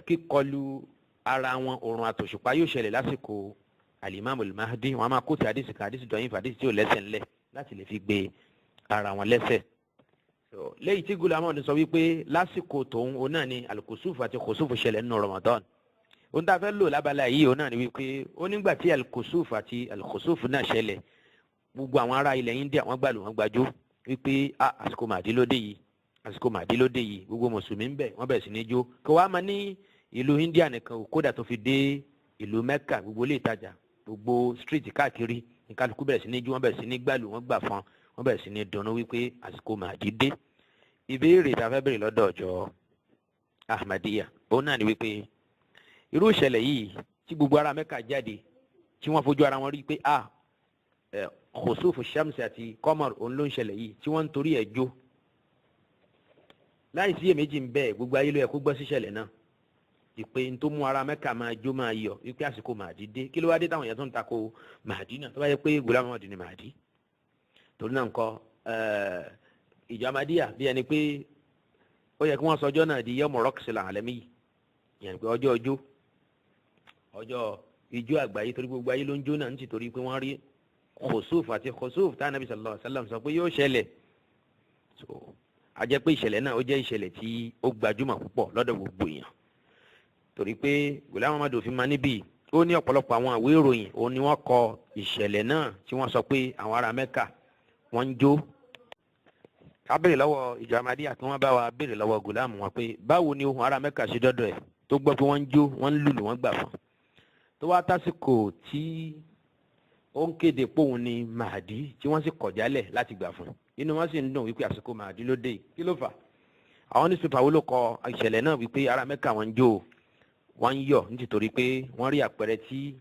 kíkọlù ara wọn òrùn àtòṣùpá yóò ṣẹlẹ̀ lásìkò Alimami Mahdi. Wọn a máa kó ti àdìsí kan, àdìsí dọ̀yìn, àdìsí tí ò lẹ́sẹ̀ ńlẹ̀, láti lè fi gbé ara wọn lẹ́sẹ̀. Lẹ́yìn tí Ghulam Ahmad sọ wípé lásìkò tòun, òun náà ni alukusufu àti kusufu ṣẹlẹ̀ nínú Ramadan. Ohun tá a fẹ́ lò lábala yìí, òun náà ni wípé ó nígbà tí alukusufu àti alukusufu náà ṣẹlẹ̀, gbogbo àwọn ará ilẹ̀ India, wọ́n gbàlù, wọ́n gbàjó wípé a àsìkò Màdí lóde yìí, àsìkò Màdí lóde yìí. Gbogbo mùsùlùmí ń bẹ̀, wọ́n bẹ̀rẹ̀ sí ní jó. Kí wàá máa ní ìlú India nìkan, kódà tó fi dé ìlú Mecca, gbogbo ilé ìtajà, gbogbo street káàkiri ní kálukú bẹ̀rẹ̀ sí ní jó, wọ́n bẹ̀rẹ̀ sí ní gbàlù, wọ́n gbà fún, wọ́n bẹ̀rẹ̀ sí ní dunnú wípé àsìkò Màdí dé. Ìbéèrè tá a fẹ́ béèrè lọ́dọ̀ ọjọ́ Ahmadiyya, òun náà ni wípé irú ìṣẹ̀lẹ̀ yìí tí gbogbo ará Mẹ́kà jáde, tí wọ́n fojú ara wọn rí pé a khusufu shamsi àti qamar òun ló ń ṣẹlẹ̀ yìí, tí wọ́n ń torí ẹ̀ jó láì sí èméjì ń bẹ́ẹ̀, gbogbo ayé ló yẹ kó gbọ́ síṣẹ̀lẹ̀ náà, ìpè ń tó mú ara Mẹ́kà máa jó, máa yọ̀ wípé àsìkò Màdí dé. Kí ló wá dé táwọn èèyàn tó ń takò Màdí náà, tó bá yẹ pé Ghulam Ahmad ni Màdí? Torí náà nǹkan, ìjọ Ahmadiyya, bí ẹni pé ó yẹ kí wọ́n sọ ọjọ́ náà di yawmu raqsil alami, yẹn pé ọjọ́ ọjọ́, ọjọ́ ijó àgbáyé, torí gbogbo ayé ló ń jó náà, ní tìtorí pé wọ́n rí khusuf àti khusuf tá Ànábì sallallahu alaihi wasallam sọ pé yóò ṣẹlẹ̀. So a jẹ́ pé ìṣẹ̀lẹ̀ náà, ó jẹ́ ìṣẹ̀lẹ̀ tí ó gbajúmọ̀ púpọ̀ lọ́dọ̀ gbogbo èèyàn, torí pé Ghulam Ahmad fi máa níbí, ó ní ọ̀pọ̀lọpọ̀ àwọn àwé ìròyìn òun ni wọ́n kọ ìṣẹ̀lẹ̀ náà, tí wọ́n sọ pé àwọn ará Mẹ́kà wọ́n ń jó. Ká béèrè lọ́wọ́ ìjọ Ahmadiyya kí wọ́n bá wa béèrè lọ́wọ́ Ghulam wọn pé báwo ni ohun ará Mẹ́kà ṣe dọ́dọ̀ ẹ̀, tó gbọ́ pé wọ́n ń jó, wọ́n ń lùlù, wọ́n gbà fún, tó wá tásìkò tí ó ń kéde póun ni Mahdi, tí wọ́n sì kọ̀ jálẹ̀ láti gbà fún, inú wọn sì ń dùn wípé àsìkò Mahdi ló dé? Kí ló fà? Àwọn newspaper wo ló kọ ìṣẹ̀lẹ̀ náà wípé ará Mẹ́kà wọ́n ń jó, wọ́n ń yọ̀, nítorí pé wọ́n rí àpẹẹrẹ tí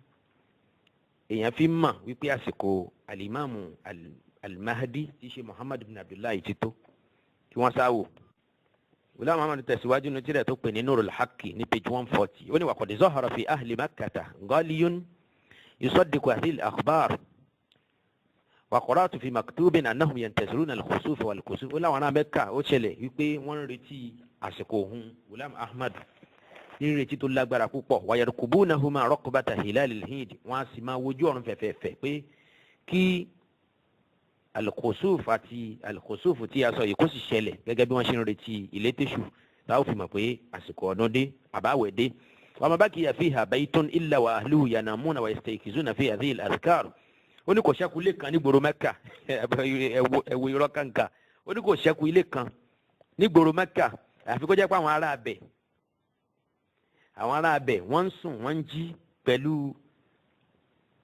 èèyàn fi mọ̀ wípé àsìkò alimami al-Mahdi, tí í ṣe Muhammad bin Abdullahi, ti tó, kí wọ́n sáwò? Ghulam Ahmad tẹ̀síwájú ní tírà tó pè ní Nurul Haqqi ní page 140. Ó ní waqad zahara fi ahli Makkata ghaliyun. Yusaddiqu hadhihi al-akhbar wa qara'tu fi maktubin annahum yantaziruna al-khusuf wal-kusuf. Ó láwọn ará Mẹ́kà, ó ṣẹlẹ̀ wípé wọ́n ń retí àsìkò òun Gulam Ahmad ní retí tó lágbára púpọ̀. Wa yarkubunahuma raqbata hilalil hid, wọ́n á sì máa wojú ọ̀run fẹ̀fẹ̀fẹ̀ pé kí al-khusuf àti al-khusuf tí a sọ yìí kó sì ṣẹlẹ̀, gẹ́gẹ́ bí wọ́n ṣe ń retí ìlétésù táwọn fi mọ̀ pé àsìkò ọdún dé, àbáwẹ̀ dé. Wa ma baqiya fiha baytun illa wa ahluhu yanamuna wa yastayqizuna fi hadhihi al-adhkar. Ó ní kò ṣẹ́kù ilé kan nígboro Mẹ́kà. Ẹ̀wò irọ́ kàǹkà. Ó ní kò ṣẹ́kù ilé kan nígboro Mẹ́kà, àfi kó jẹ́ pé àwọn ará abẹ wọ́n ń sùn, wọ́n ń jí pẹ̀lú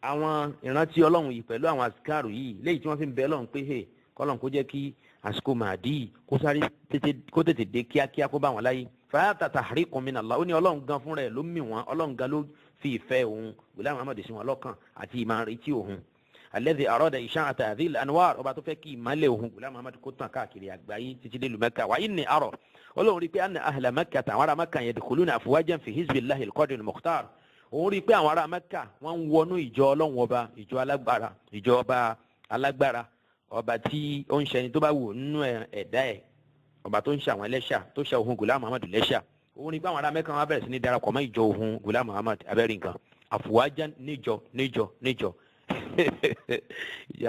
àwọn ìrántí Ọlọ́run yìí, pẹ̀lú àwọn àsìkárù yìí, léyìí tí wọ́n fi ń bẹ Ọlọ́run pé hey, kọ́lọ́n kó jẹ́ kí àsìkò Màdí kó sáré tètè, kó tètè dé kíákíá, kó bá wọn láyé. Fàyàtà tahriqun min Allah. Ó ní Ọlọ́run gan fúnra ẹ̀ ló mì wọ́n, Ọlọ́run gan ló fi ìfẹ́ òun Ghulam Ahmad sí wọn lọ́kàn àti ìmọ̀ retí òun. Alladhi arada isha'ata hadhihi al-anwar, ọba tó fẹ́ kí ìmọ̀lẹ̀ òun Ghulam Ahmad kó tàn káàkiri àgbáyé títí dé lu Mẹ́kà. Wa inni ara, Ọlọ́run rí pé anna ahla Mẹ́kà, tàwọn ará Mẹ́kà, yadkhuluna afwajan fi hizbillahi al-qadir al-mukhtar. Òun rí pé àwọn ará Mẹ́kà, wọ́n ń wọnú ìjọ Ọlọ́run ọba, ìjọ alágbára, ìjọ ọba alágbára, ọba tí ó ń ṣẹni tó bá wù nínú ẹ̀dá ẹ̀, ọba tó ń ṣe àwọn ẹlẹ́ṣà, tó ṣe òun Ghulam Ahmad lẹ́ṣà. Òun rí pé àwọn ará Mẹ́kà, wọn bẹ̀rẹ̀ sí ní darapọ̀ mọ́ ìjọ òun Ghulam Ahmad. Abẹ́rẹ́ nǹkan, àfùwájà níjọ níjọ níjọ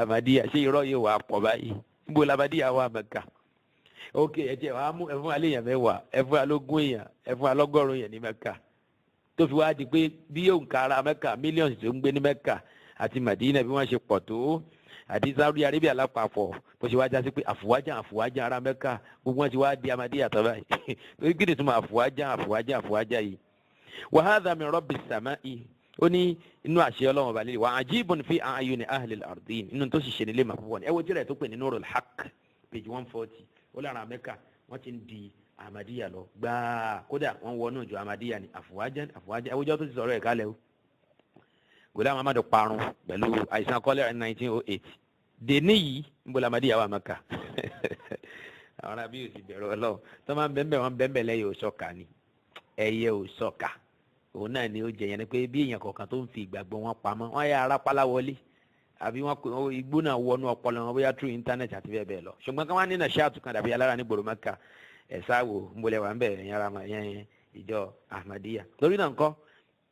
Ahmadiyya. Ṣé irọ́ yóò wà pọ̀ báyìí? Níbo l'Ahmadiyya wà Mẹ́kà? Ok, ẹ jẹ́ wàá mú ẹfún alẹ́ èèyàn 10, ẹfún alógún èèyàn, ẹfún alọ́gọ́rùn èèyàn ní Mẹ́kà, tó fi wá di pé bí yóò ń ka ara Mẹ́kà, mílíọ̀nù tó ń gbé ní Mẹ́kà àti Madina, bí wọ́n ṣe pọ̀ tó, àti Saudi Arabia lápapọ̀, bó ṣe wá já sí pé àfùwájà àfùwájà ara Mẹ́kà, gbogbo wọn ti wá di Ahmadiyya tó báyìí. Torí kí ni túmọ̀ àfùwájà àfùwájà àfùwájà yìí? Wa hadha min rabbi samai, ó ní inú àṣẹ Ọlọ́run ọba líle. Wa ajibun fi a'yuni ahli al-ardin, inú tó sì ṣe nílé màá púpọ̀ ní. Ẹ wo tíra tó pè ní Nurul Haq, page 140. Ó lára Mẹ́kà, wọ́n ti ń di Ahmadiyya lọ gbáà, kódà wọ́n wọnú ìjọ Ahmadiyya ní àfùwájà àfùwájà. Ẹ wọ́jọ́ tó ti sọ̀rọ̀ ẹ̀ kálẹ̀ o. Ghulam Ahmad parun pẹ̀lú àìsàn kọ́lẹ́rà ní 1908. Dèní yìí, ń bọ́lá Ahmadiyya wà Mẹ́kà? Àwọn arábí yóò sì bẹ̀rù Ọlọ́run tó máa ń bẹ́ẹ̀ wọ́n bẹ́ẹ̀ lẹ́yìn òṣọ́ka ni ẹyẹ òṣọ́ka òun náà ni ó jẹ yẹn, ni pé bí èèyàn kọ̀ọ̀kan tó ń fi ìgbàgbọ́ wọn pamọ́, wọ́n yà arápálá wọlé, àbí wọ́n igbó náà wọnú ọpọlọ wọn, bóyá through internet àti bẹ́ẹ̀ bẹ́ẹ̀ lọ. Ṣùgbọ́n kí wọ́n ní nàṣàtù kan dàbí alára ní gbòòrò Mẹ́kà, ẹ̀ sáwò ń bolẹ̀ wà ń bẹ̀ ẹ̀yìn ara yẹn ìjọ Ahmadiyya. Lórí náà ńkọ́,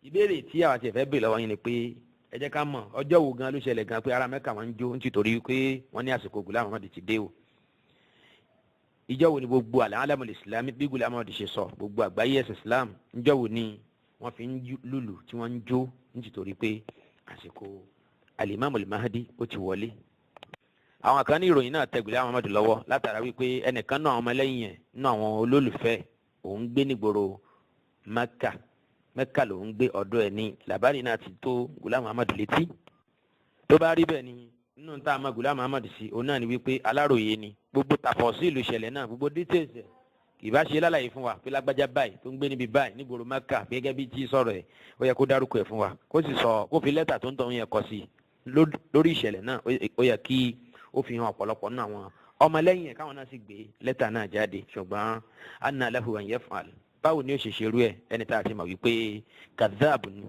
ìbéèrè tí àwọn àti ẹ̀fẹ́ bèèrè lọ́wọ́ yín ni pé ẹ jẹ́ ká mọ̀ ọjọ́ wo gan ló ṣẹlẹ̀ gan pé ará Mẹ́kà wọn ń jó nítorí pé wọ́n ní àsìkò Ghulam Ahmad ti dé o. Ìjọ wo ni gbogbo al-alamul islami, bí Ghulam Ahmad ṣe sọ, gbogbo àgbáyé ẹ̀sìn Islam, ìjọ wo ni wọ́n fi ń lùlù tí wọ́n ń jó nítorí pé àsìkò al-Imam al-Mahdi ó ti wọlé? Àwọn kan ní ìròyìn náà tẹ Ghulam Ahmad lọ́wọ́ látara wípé ẹnìkan náà, àwọn ọmọlẹ́yìn ẹ̀ nínú àwọn olólùfẹ́ òun, gbé nígboro Mẹ́kà. Mẹ́kà lòún gbé, ọ̀dọ̀ ẹ̀ ní làbárí náà ti tó Ghulam Ahmad létí. Tó bá rí bẹ́ẹ̀ ni, nínú tá a mọ̀ Ghulam Ahmad sí, òun náà ni wípé aláròye ni. Gbogbo tàfọ̀síìlù ìṣẹ̀lẹ̀ náà, gbogbo details ẹ̀, kì bá ṣe lálàyé fún wa pé lágbájá báyìí tó ń gbé níbi báyìí nígboro Mẹ́kà, gẹ́gẹ́ bí tí sọ̀rọ̀ ẹ̀, ó yẹ kó dárúkọ ẹ̀ fún wa, kó sì sọ, kó fi lẹ́tà tó ń tọ́ yẹn kọ sí lórí ìṣẹ̀lẹ̀ náà. Ó yẹ kí ó fi hàn ọ̀pọ̀lọpọ̀ nínú àwọn ọmọlẹ́yìn ẹ̀, káwọn náà sì gbé lẹ́tà náà jáde. Ṣùgbọ́n anna lahu an yaf'al, báwo ni ó ṣe ṣerú ẹ̀, ẹni tá a ti mọ̀ wípé kadhab ni,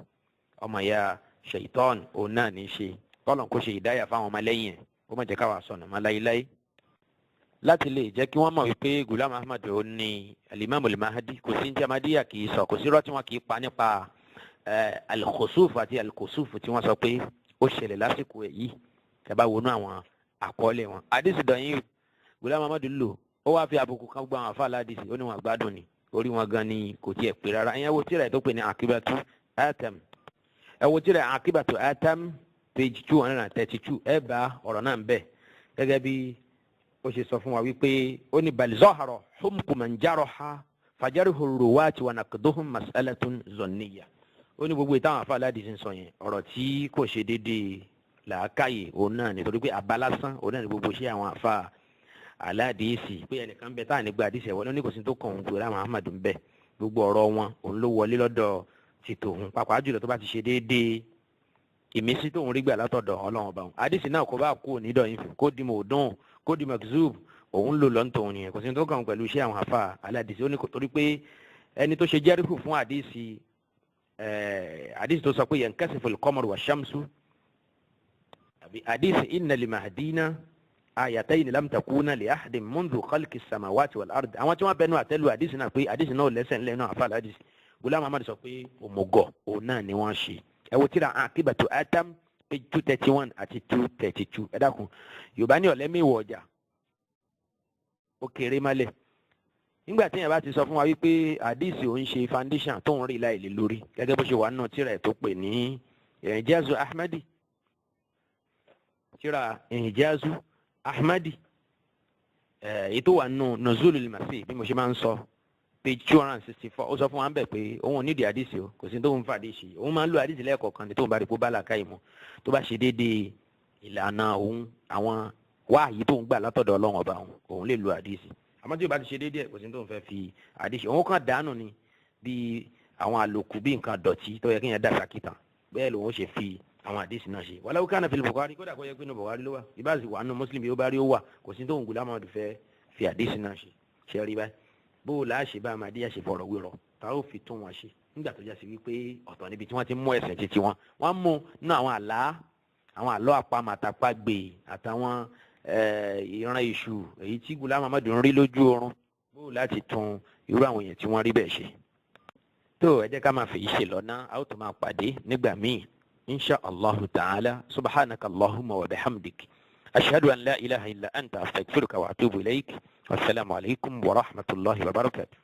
ọmọ ya ṣèitán òun náà ní í ṣe? Kọ́lọ̀ kó ṣe ìdáyà fáwọn ọmọlẹ́yìn ẹ̀, kó má jẹ́ káwa sọnù mọ́ láéláé, láti lè jẹ́ kí wọ́n mọ̀ wípé Ghulam Ahmad ó ní alimami al-Mahdi. Kò sí ní Ahmadiyya kì í sọ, kò sí irọ́ tí wọ́n kì í pa nípa al-khusuf àti al-kusuf tí wọ́n sọ pé ó ṣẹlẹ̀ lásìkò èyí. Tẹ́ wọnú àwọn àkọọ́lẹ̀ wọn, àdìsí dọ̀yìn Ghulam Ahmad lò, ó wáá fi àbùkù kan gbọ́ àwọn àfa aládìsí. Ó ní wọn gbádùn ni, orí wọn gan ni kò tiẹ̀ pé rárá. Ìyẹn wo tíra ẹ̀ tó pè ní Akibatu Atam. Ẹ wo tíra Akibatu Atam, page 232, ẹ bá ọ̀rọ̀ náà ń bẹ̀, gẹ́gẹ́ bí ó ṣe sọ fún wa wípé ó ní bal zahara humku man jaraha fajarihu ruwati wa naqduhum mas'alatun zonniya. Ó ní gbogbo ìtàwọn afa aládìsí ń sọ yẹn, ọ̀rọ̀ tí kò ṣe déédéé làákàyè òun náà, nítorí pé àbá lásán òun náà ní gbogbo ṣé àwọn afa aládìsí, pé ẹnìkan bẹ táà nígbà àdìsí ẹ̀wọ́n ní kò sí tó kàn òun pẹ̀lú àwọn Ahmadu ń bẹ. Gbogbo ọ̀rọ̀ wọn òun ló wọlé lọ́dọ̀ ti tòun, pàápàá jùlọ tó bá ti ṣe déédéé ìmísí tóun rí gbà látọ̀dọ̀ Ọlọ́run ọba òun. Àdìsí náà kó bá kú onídọ̀ yín fún, kó di mọ̀ọ́dún, kó di makzub, òun lò lọ́n tòun nìyẹn. Kò sí tó kàn pẹ̀lú iṣẹ́ àwọn afa aládìsí. Ó ní torí pé ẹni tó ṣe jẹ́ríhù fún àdìsí Àdìsí tó sọ pé yankasifu al-qamaru wa shamsu, àbí àdìsí inna li mahdina ayatayn lam takuna li ahadin mundu khalqi samawati wal ard. Àwọn tí wọ́n bẹnu àtẹ́lu àdìsí náà pé àdìsí náà ò lẹ́sẹ̀ ńlẹ̀ náà, àfa àdìsí Ghulam Ahmad sọ pé òmùgọ̀ òun náà ni wọ́n ṣe. Ẹ wo tíra Aqibatu Atam, page 231 àti 232. Ẹ dákun, Yorùbá ní ọ̀lẹ́mí ìwọ̀ ọjà ó kéré mọ́lẹ̀. Nígbà tí èèyàn bá ti sọ fún wa wípé àdìsí òun ṣe foundation tó ń rí láìlè lórí, gẹ́gẹ́ bó ṣe wà nínú tíra ẹ̀ tó pè ní Ìjázu Ahmadi, tíra Ìjázu Ahmadi, èyí tó wà nínú Nuzulul Masih, bí mo ṣe máa ń sọ, page 264, ó sọ fún wa ń bẹ̀ pé òun ò nídìí àdìsí o, kò sí tó ń fa àdìsí. Òun máa ń lo àdìsí lẹ́ẹ̀kọ̀ọ̀kan ní tóun bá rí pé ó bá làákàyè mu, tó bá ṣe déédéé ìlànà òun, àwọn wáàyí tóun gbà látọ̀dọ̀ Ọlọ́run Ọba òun, òun lè lo àdìsí. Àmọ́ tí o bá ti ṣe déédéé, kò sí tóun fẹ́ fi àdìsí. Òun kàn dànù ni bí àwọn àlòkù, bí nǹkan dọ̀tí tó yẹ kí yẹn dà sákìtàn, bẹ́ẹ̀ lòun ṣe fi àwọn àdìsí náà ṣe. Walau kana fil Bukhari, kódà kó yẹ pé inú Bukhari ló wà, ìbáàsì wà nínú Muslim, yóò bá rí ó wà, kò sí tóun Ghulam Ahmad fẹ́ fi àdìsí náà ṣe. Ṣe rí báyìí bó o láṣẹ bá Ahmadiyya ṣe fọ̀rọ̀ wérọ̀ tá ó fi tún wọn ṣe, nígbà tó já sí wípé ọ̀tọ̀ níbi tí wọ́n ti mú ẹ̀sìn títí wọn, wọ́n mú nínú àwọn àlá, àwọn àlọ́ àpamọ̀ àtàpagbè àtàwọn ìran èṣù èyí tí Ghulam Ahmad ń rí lójú oorun, bó o láti tún irú àwọn èèyàn tí wọ́n rí bẹ́ẹ̀ ṣe. Tó ẹ jẹ́ ká máa fèyí ṣe lọ́nà, a ó tún máa pàdé nígbà míì, insha Allahu ta'ala. Subhanaka Allahumma wa bihamdik, ashhadu an la ilaha illa anta, astaghfiruka wa atubu ilayk. Wasalaamu alaykum wa rahmatulahi wa barakatuh.